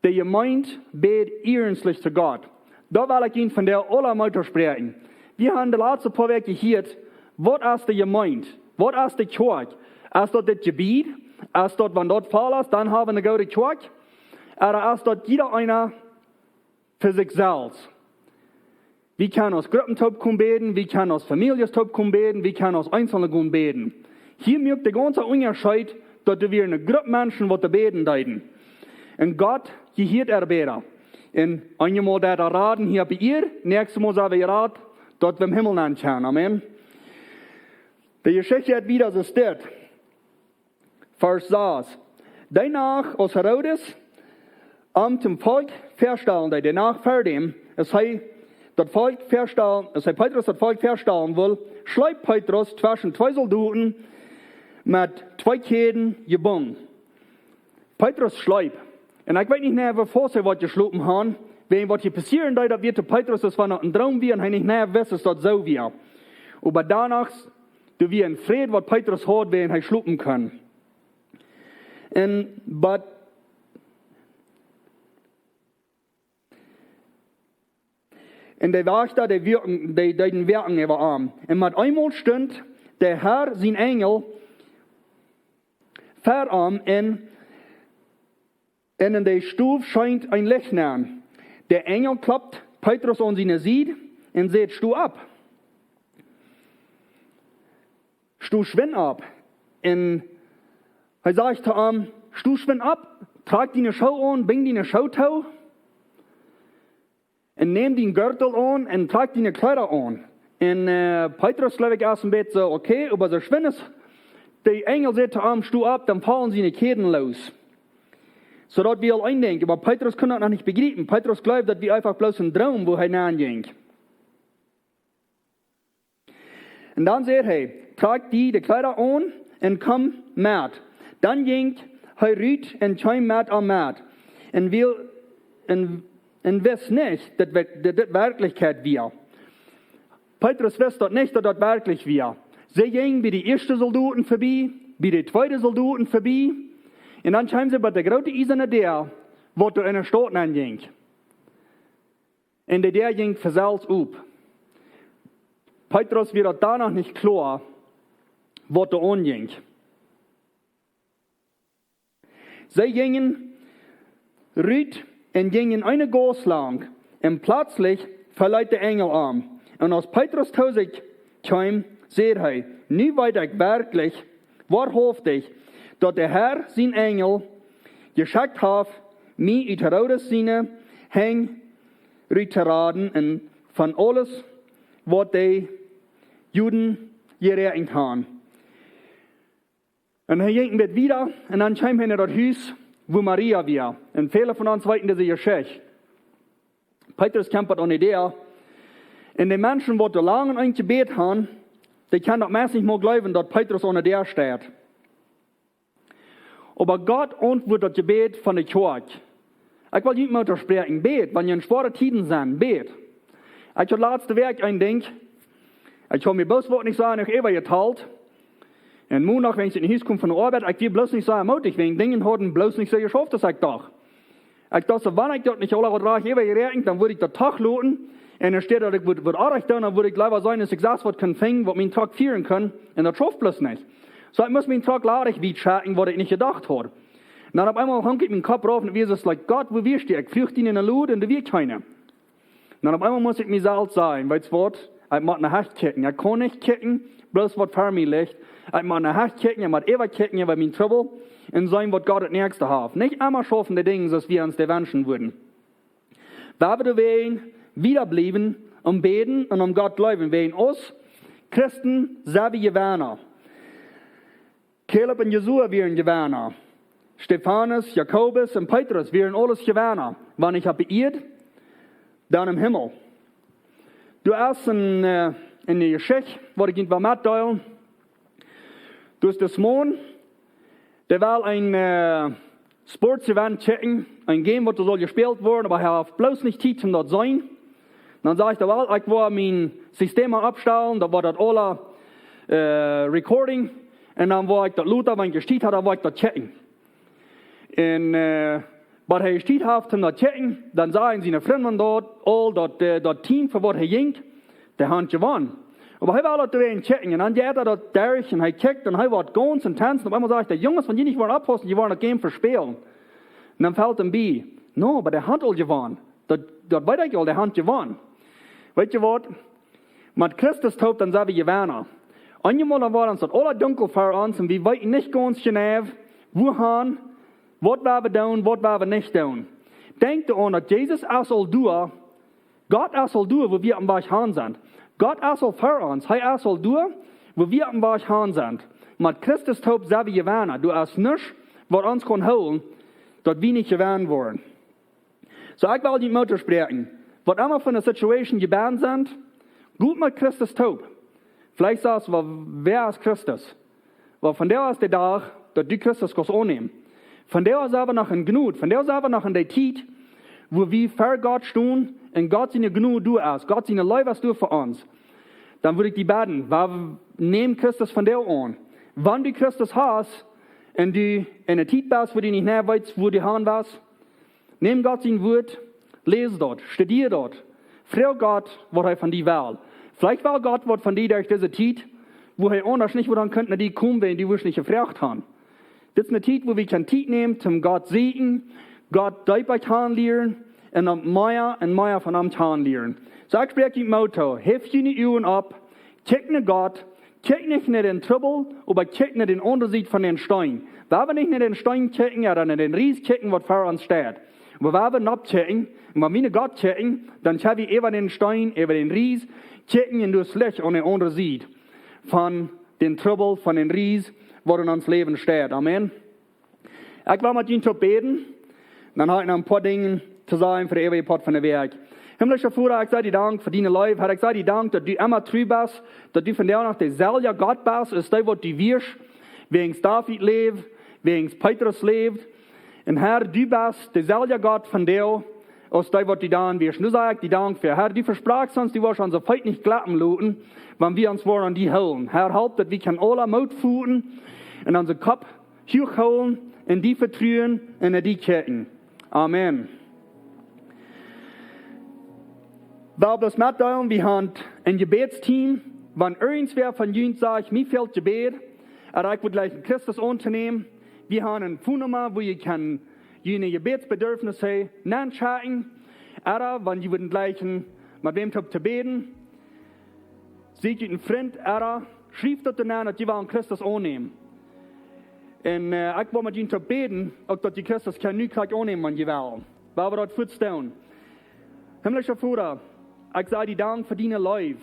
De Jemeent bäd iernstlich to Gott. Doa well ekj junt vondoag aula Moot toospräakjen. Wie haben de latste poa Wäakj jehieet, waut es de Jemeent? Waut es de Kjoakj? Es daut dit Jebied? Es daut, wan daut voll es, dan haben wie eene goode Kjoakj? Ooda es daut jieda eena fa sikj selfst? Wie kjennen aus Gruppen toopkomen bäden, wie kjennen aus Famieljes toopkomen bäden, wie kjennen aus Eenzelne gonen bäden. Hia moakt de gaunze Unjascheet, daut doa wia eene Grupp Menschen, waut doa bäden deeden. Un Gott jehieet äare Bäda. Un eenjemol deed hee raden hia opp de Ieed, näakjstemol sent wie jerat, daut wie em Himmel nenn kjennen. Amen. De Jeschicht jeit wieda soo aus dit. Varsch sas. Dee Nacht, aus Herodes am toom Volkj väastalen deed, de Nacht ver däm, aus hee daut Volkj väastalen, aus hee Petrus daut Volkj väastalen wull, schleep Petrus tweschen twee Soldoten met twee Kjäden jebungen. Petrus schleep. Un ekj weet nich mea, woo faust hee waut jeschlopen haud, wäajen waut hia passieren deed, daut wia to Petrus, aus wan daut een Droom wia un hee nich mea wist, aus daut soo wia. Oba doano, doa wia een Fräd, waut Petrus haud, wäajen hee schlopen kunn. Un, but, un de Wajchta, dee wirkjen, dee, dee deeden wirkjen äwa am. Un met eemol stunt de Herr sien Enjel ver am un, un en de Stow schient een Licht aun. De Enjel klopt Petrus aun siene Sied un sajcht: "Sto opp." Sto schwind opp. Un hee sajcht to am: "Sto schwind opp, trakj diene Schoo aun, binj diene Schoo too. Un nämm dien Gurtel aun un trakj diene Kjleeda aun." Un, äh, Petrus, jleew ekj, es een bät soo, okay, oba soo schwind aus de Enjel sajcht to am: "Sto opp", dan faulen siene Kjäden loos. Soo daut wia aul een Dinkj, oba Petrus kunn daut noch nich bejriepen. Petrus jleewd, daut wia eefach bloos een Droom, wua hee nenn jinkj. Un dan säd hee: "Trakj die de Kjleeda aun un komm met." Dan jinkj hee rut un kjeem met am met. Un wiel, un, un wist nich, daut, daut dit Werkjlichkjeit wia. Petrus wist daut nich, daut daut werkjlich wia. See jinjen bie de ieeschte Soldoten verbie, bie de tweede Soldoten verbie. Un dan kjeemen see bie de groote iesane Däa, waut doa enne Staut nenn jinkj. Un de Däa jinkj von selfst op. Petrus wia daut doano noch nich kloa, waut doa aunjinkj. See jinjen rut un jinjen eene Gauss lang, un pletslich veleet de Enjel am. Un aus Petrus to sikj kjeem, säd hee: "Nu weet ekj werkjlich, woahaftich, daut de Herr sien Enjel jeschekjt haft, mie ut Herodes siene Henj rut to raden un von aules, waut de Juden jeräakjent han. Un hee jinkj een bät wieda un dan kjeem hee no daut Hus, wua Maria wia. Un väle von ons weeten dise Jeschicht. Petrus kjemt bat aun de Däa. Un de Menschen, waut doa lang aun am jebät han, dee kjennen daut meist nich mol jleewen, daut Petrus aun de Däa steit. Oba Gott auntwuat daut Jebäd von de Kjoakj. Ekj well junt mol toospräakjen, bät, wan jie en schwoare Tieden sent, bät. Ekj haud latste Wäakj een Dinkj, ekj haud mie bloos waut nich sajen, ekj äwa jetalt. Un Mondach, wan ekj no Hus kjeem von de Oabeit, ekj wia bloos nich soo mootich, wäajen Dinja hauden bloos nich soo jeschauft aus ekj docht. Ekj docht soo, wan ekj daut nich aula haud rajcht äwa jeräakjent, dan wudd ekj daut doch loten. Un enne Städ daut ekj wudd, wudd oajch doonen, dan wudd ekj leewa seenen, aus ekj sest waut kunn finjen, waut mien Truck fieren kunn. Un daut schauft bloos nich. Soo, ekj must mien Truck ladich wiet schekjen, waut ekj nich jedocht haud. Un dan opp eemol hunk ekj mien Kopp rauf un wia soo, like, Gott, wua best du? Ekj fruach die en de Lud un doa wia kjeena. Un dan opp eemol must ekj mie selfst sajen, weetst waut, ekj mott no Hecht kjikjen. Ekj kaun nich kjikjen, bloos waut ver mie licht. Ekj mott no Hecht kjikjen, ekj mott äwa kjikjen, äwa mien Trubbel. Un seenen, waut Gott daut näakjste haft. Nich emma schaufen de Dinja, soo aus wie ons dee wenschen wudden. Wan wie doawäajen wieda bliewen, om bäden un om Gott jleewen, wäajen ons Christen sent wie Jewenna. Kaleb un Josua wieren Jewenna. Stefanus, Jakobus un Petrus wieren aules Jewenna. Wan nich opp de Ieed, dan em Himmel. Doa es een, äh, eene Jeschicht, waut ekj junt well metdeelen. Doa es dis Maun, dee well een, äh, Sports-Event kjikjen, een Game, waut doa saul jespält woaren, oba hee haft bloos nich Tiet om daut to seenen. Dan sajcht hee: Well, ekj woa mien System oppstalen, daut woat daut aula, äh, recording. Un dan woa ekj daut lota, wan ekj Tiet hab, dan woa ekj daut kjikjen. Un, äh, waut hee Tiet haud om daut to kjikjen, dan sagen siene Frind daut, aul daut, äh, daut Team, fa waut hee jinkj, dee haud jewonnen. Oba hee well daut doawäajen kjikjen. Un dan jeit hee daut derch un hee kjikjt un hee woat gaunz intens. Un opp eemol sajcht hee: Junges, wan jie nich woaren oppaussen, jie woaren daut Game vespälen. Un dan felt am bie: No, oba dee haud aul jewonnen. Daut, daut weet ekj aul, dee haud jewonnen. Weetst du waut? Met Christus toop, dan sent wie Jewenna. Eenjemol dan woat ons daut aula dunkel ver ons un wie weeten nich gaunz jeneiw, wuahan, waut woa wie doonen, waut woa wie nich doonen. Denkj doaraun, daut Jesus es aul doa, Gott es aul doa, wua wie oppem Wajch han sent. Gott es aul ver ons, hee es aul doa, wua wie oppem Wajch han sent. Met Christus toop sent wie Jewenna. Doa es nuscht, waut ons kaun hoolen, daut wie nich jewennen woaren. Soo, ekj well junt Moot toospräakjen. Waut emma fa eene Situation jie bennen sent, got met Christus toop. Veleicht sajchst du: Wäa es Christus? Oba vondoag es de Dach, daut du Christus kaust aunnämen. Vondoag sent wie noch en Jnod, vondoag sent wie noch en dee Tiet, wua wie ver Gott stonen un Gott siene Jnod doa es, Gott siene Leew es doa fa ons. Dan wudd ekj die bäden, nemm Christus vondoag aun. Wan du Christus hast un du en eene Tiet best, wua du nich mea weetst, wua du han west, nemm Gott sien Wuat, läs daut, studia daut. Froag Gott, waut hee von die well. Veleicht well Gott waut von die derch dise Tiet, wua hee aundasch nich wudd han kunt no die komen, wan du wurscht nich jefroagt han. Dit es eene Tiet, wua wie kjennen Tiet nämen, om Gott sieekjen, Gott deepa kjanen lieren un dan mea un mea von am kjanen lieren. Soo, ekj spräakj junt Moot too. Heft june Uagen opp, kjikjt no Gott, kjikjt nich no dän Trubbel, oba kjikjt no dee aundre Sied von dän Steen. Wan wie nich no dän Steen kjikjen, jo, dan no dän Ries kjikjen, waut ver ons steit. Oba wan wie nopp kjikjen, un wan wie no Gott kjikjen, dan kjenn wie äwa dän Steen, äwa dän Ries kjikjen un doa es Licht aun dee aundre Sied von dän Trubbel, von dän Ries, waut en ons Läwen steit. Amen. Ekj well met junt toop bäden. Dan hab ekj noch een poa Dinja to sajen fa de eewje Poat von de Wäakj. Himmlischa Voda, ekj saj die Dank fa diene Leew. Herr, ekj saj die Dank, daut du emma tru best, daut du vondoag noch deselwja Gott best, aus dee waut du wieescht, wäajen David läwd, wäajen Petrus läwd. Un Herr, du best deselwja Gott vondoag, aus dee waut du dan wieescht. Un doa saj ekj die Dank fa. Herr, du vesprakjst ons, du woascht onse Feet nich jleppen loten, wan wie ons woaren aun die hoolen. Herr, help, daut wie kjennen aula Moot foten un onse Kopp huach hoolen un die vetruen un no die kjikjen. Amen. Well bloos metdeelen, wie han een Jebädsteam. Wan irjentwäa von junt sajcht: Mie fält Jebäd, ooda ekj wudd jlikjen Christus auntonämen, wie han eene Phonenumma, wua jie kjennen june Jebädsbedurfnisse nenschekjen. Ooda wan jie wudden jlikjen met wäm toop to bäden, sieekjt junt een Frint, ooda schrieft daut doa nenn, daut jie wellen Christus aunnämen. Un, äh, ekj well met junt toop bäden, uk daut jie Christus kjennen nu jlikj aunnämen, wan jie wellen. Well wie daut fuaz doonen. Himmlischa Voda, ekj saj die Dank fa diene Leew.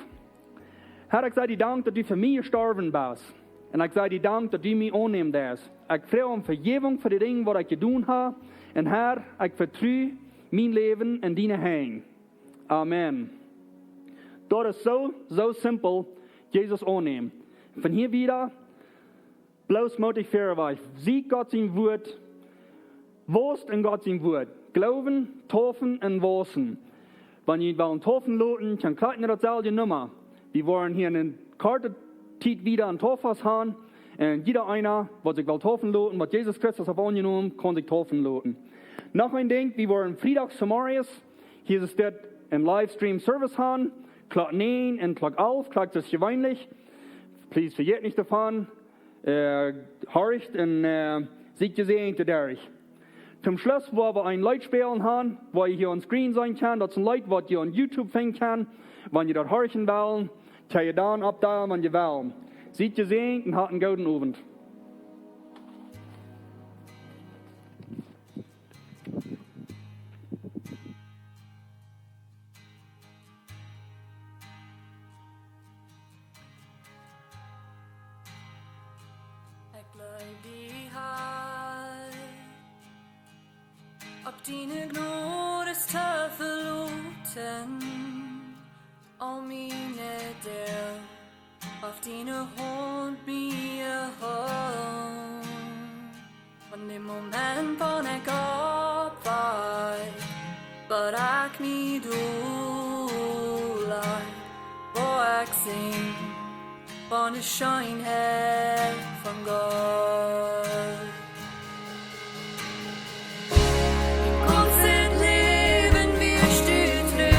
Herr, ekj saj die Dank, daut du fa mie jestorwen best. Un ekj saj die Dank, daut du mie aunnämen deist. Ekj froag om Vejäwunk fa de Dinja, waut ekj jedonen hab. Un Herr, ekj vetru mien Läwen en diene Henj. Amen. Daut es soo, soo simpel, Jesus aunnämen. Von hia wieda, bloos mootich verwoat. Sieekj Gott sien Wort, wausst en Gott sien Wort. Gloowen, taufen un wausen. Wan jie wellen taufen loten, dan kjikjt no daut selwje Numma. Wie woaren hia en korte Tiet wieda een Tauffaust han. Un jieda eena, waut sikj well taufen loten, waut Jesus Christus haft aunjenomen, kaun sikj taufen loten. Noch een Dinkj, wie woaren Friedachs zemorjes, hia es dit een Livestream Service han, Klock näajen un Klock alf, Klock es jeweenlich. Please, vejät nich doavon. Äh, horcht un, äh, siet jesäajent doaderch. Toom Schluss woa wie een Leet spälen han, waut jie hia aum Screen seenen kjennen. Daut es een Leet, waut jie opp YouTube finjen kjennen. Wan jie daut horchen wellen, kjenn jie dan oppdalen, wan jie wellen. Siet jesäajent un hat eenen gooden Owent. Ekj jleew die, Herr, opp diene Jnod es to veloten, aul miene Doag, opp diene Haunt mie hoolen. Von däm Moment, wan ekj oppwoak, bat ekj mie dol laj, woa ekj sinjen von de Scheenheit von Gott. Gaunzet Läwen wieescht du tru,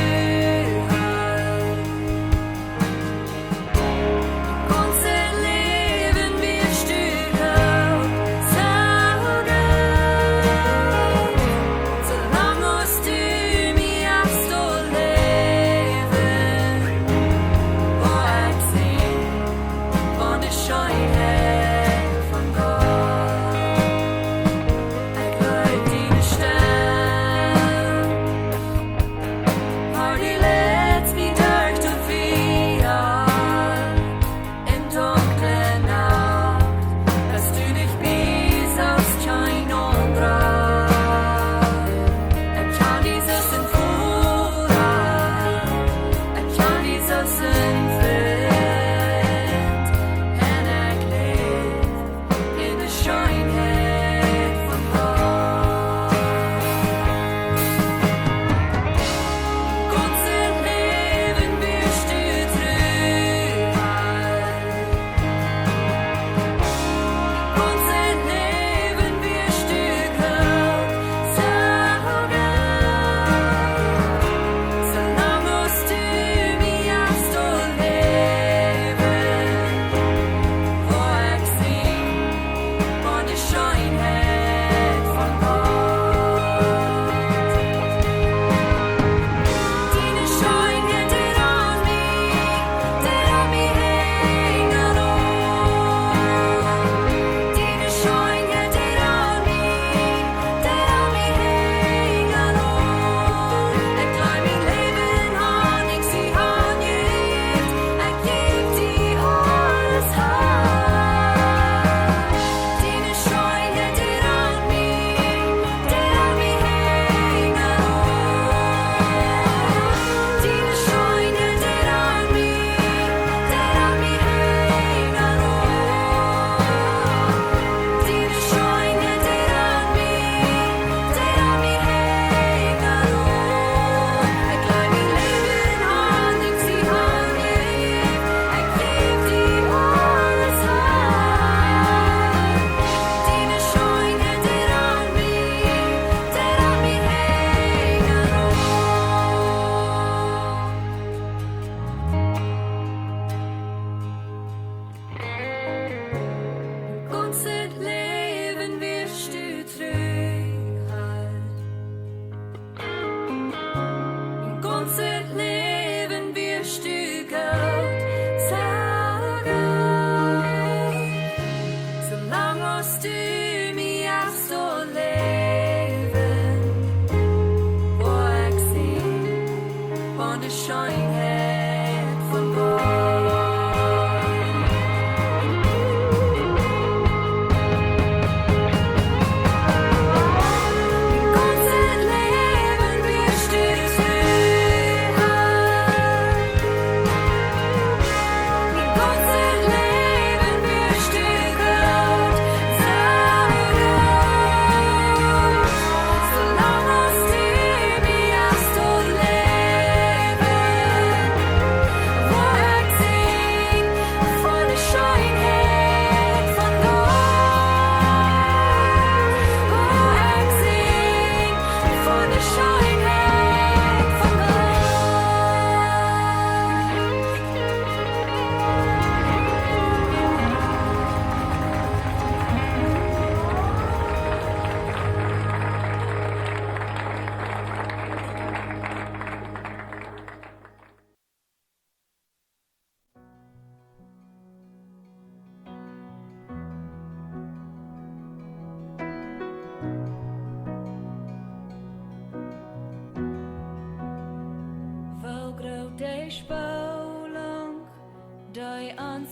Herr. Gaunzet Läwen wieescht du goot, soo goot. Soo lang aus du mie hast doot läwen, woa ekj sinjen von de Scheenheit von Gott. Ekj jleew diene Stemm, Herr, du leitst mie derch daut Fia en dunkle Nacht, best du nich bie, soo aus kjeen aundra. Ekj kjan die soo aus een Voda, ekj kjan die soo aus een Frint, un ekj läw en de Scheenheit von Gott. Gaunzet Läwen wieescht du tru, Herr. Gaunzet Läwen wieescht du goot, soo goot. Soo lang aus du mie hast doot läwen, woa ekj sinjen von de Scheenheit von Gott. Diene Scheenheit deit aun mie, deit aun mie henjen aun. Diene Scheenheit deit aun mie, deit aun mie henjen aun. Ekj jleew mien Läwen han ekj die hanjejäft, ekj jäw die aules han. Diene Scheenheit deit aun mie, deit aun mie henjen aun. Diene Scheenheit deit aun mie, deit aun mie henjen aun. Diene Scheenheit deit aun mie, deit aun mie henjen aun. Ekj jleew mien Läwen han ekj die hanjejäft, ekj jäw die aules han. Diene Scheenheit deit aun mie, deit aun mie henjen aun. Gaunzet Läwen wieescht du tru, Herr. Gaunzet Läwen wieescht du goot, soo goot. Soo lang aus du mie hast doot läwen, woa ekj sinjen von de Scheenheit von Gott.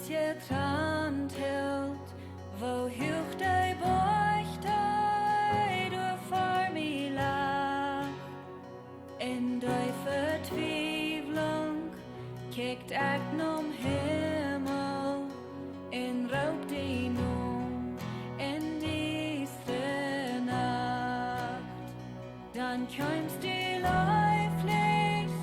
Jetrant hilt, woo huach de Boajch, dee doa ver mie lach. En de Vetwiewlunk kjikj ekj nom Himmel un roop die no en diestre Nacht. Dan kjeemst du leeflich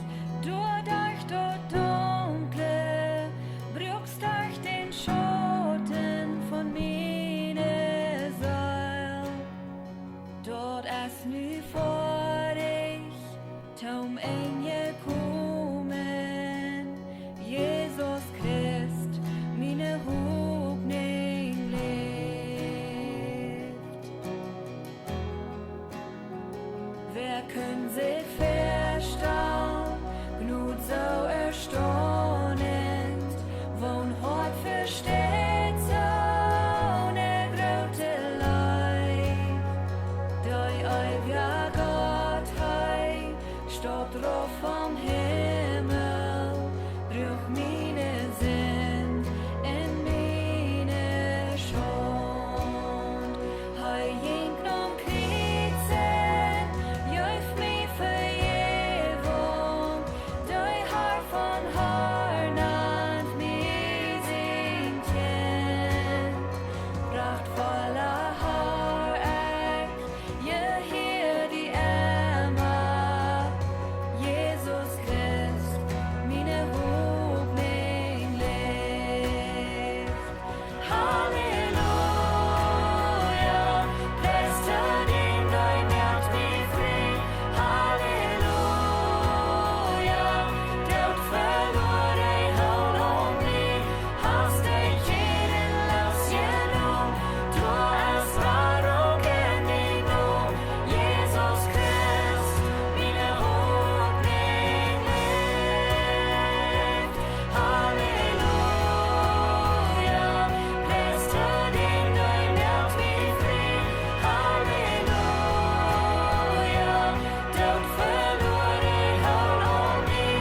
doa derch daut Dunkle, bruakst derch dän Schauten von miene Seel. Daut es nu foadich, toom Enj jekomen, Jesus Christ, miene Hopninj läft. Wäa kunn sikj väastalen, Jnod soo erstaunent, woon Hoat vesteit soone groote Leew? De eewja Gott, hee stopt rauf vom Himmel, droag miene Sind un miene Schaund. Hee jinkj nom Kjriez un jeef mie Vejäwunk. De Har von Har nand mie sien Kjint. Prachtvolla Har, ekj jehia die emma, Jesus Christ, miene Hopninj läft. Halleluja, pries to dän, dee moakt mie frie. Halleluja, Doot veloaren, hol aun mie. Hast de Kjäden loosjenomen, doa es Radunk en dien Nomen, Jesus Christ, miene Hopninj läft. Halleluja, pries to dän, dee moakt mie frie. Halleluja, Doot veloaren, hol aun mie.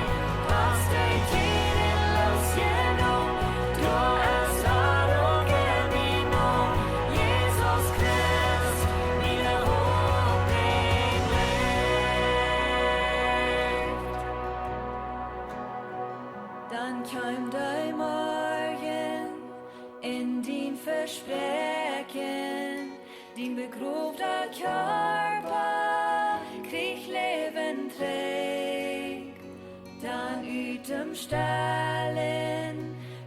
Hast de Kjäden loosjenomen, doa es Radunk en dien Nomen, Jesus Christ, miene Hopninj läft. Dan kjeem de Morjen un dien Vespräakjen, dien begrowda Kjarpa kjrieech Läwen trigj. Dan ut däm Stalen,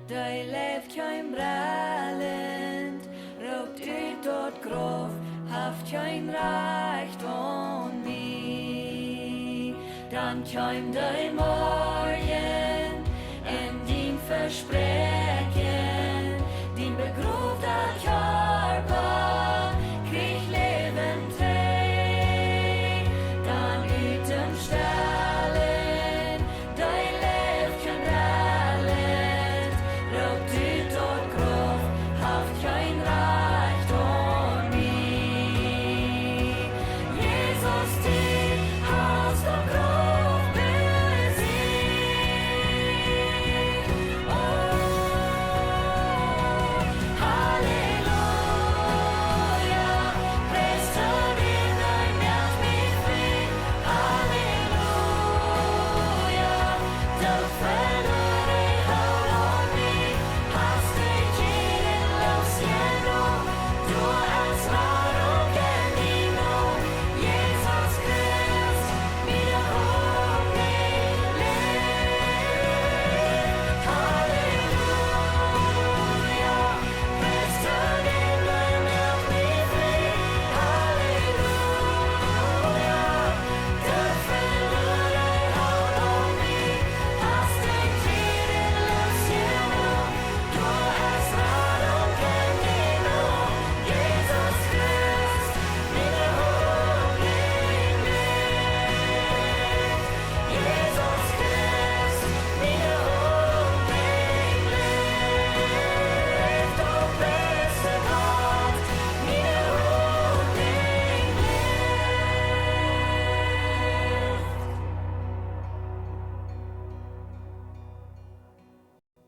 dee Leew kjeem brellent, roopt ut daut Grauf: Haft kjeen Rajcht aun mie. Dan kjeem de Morjen un dien Vespräakjen,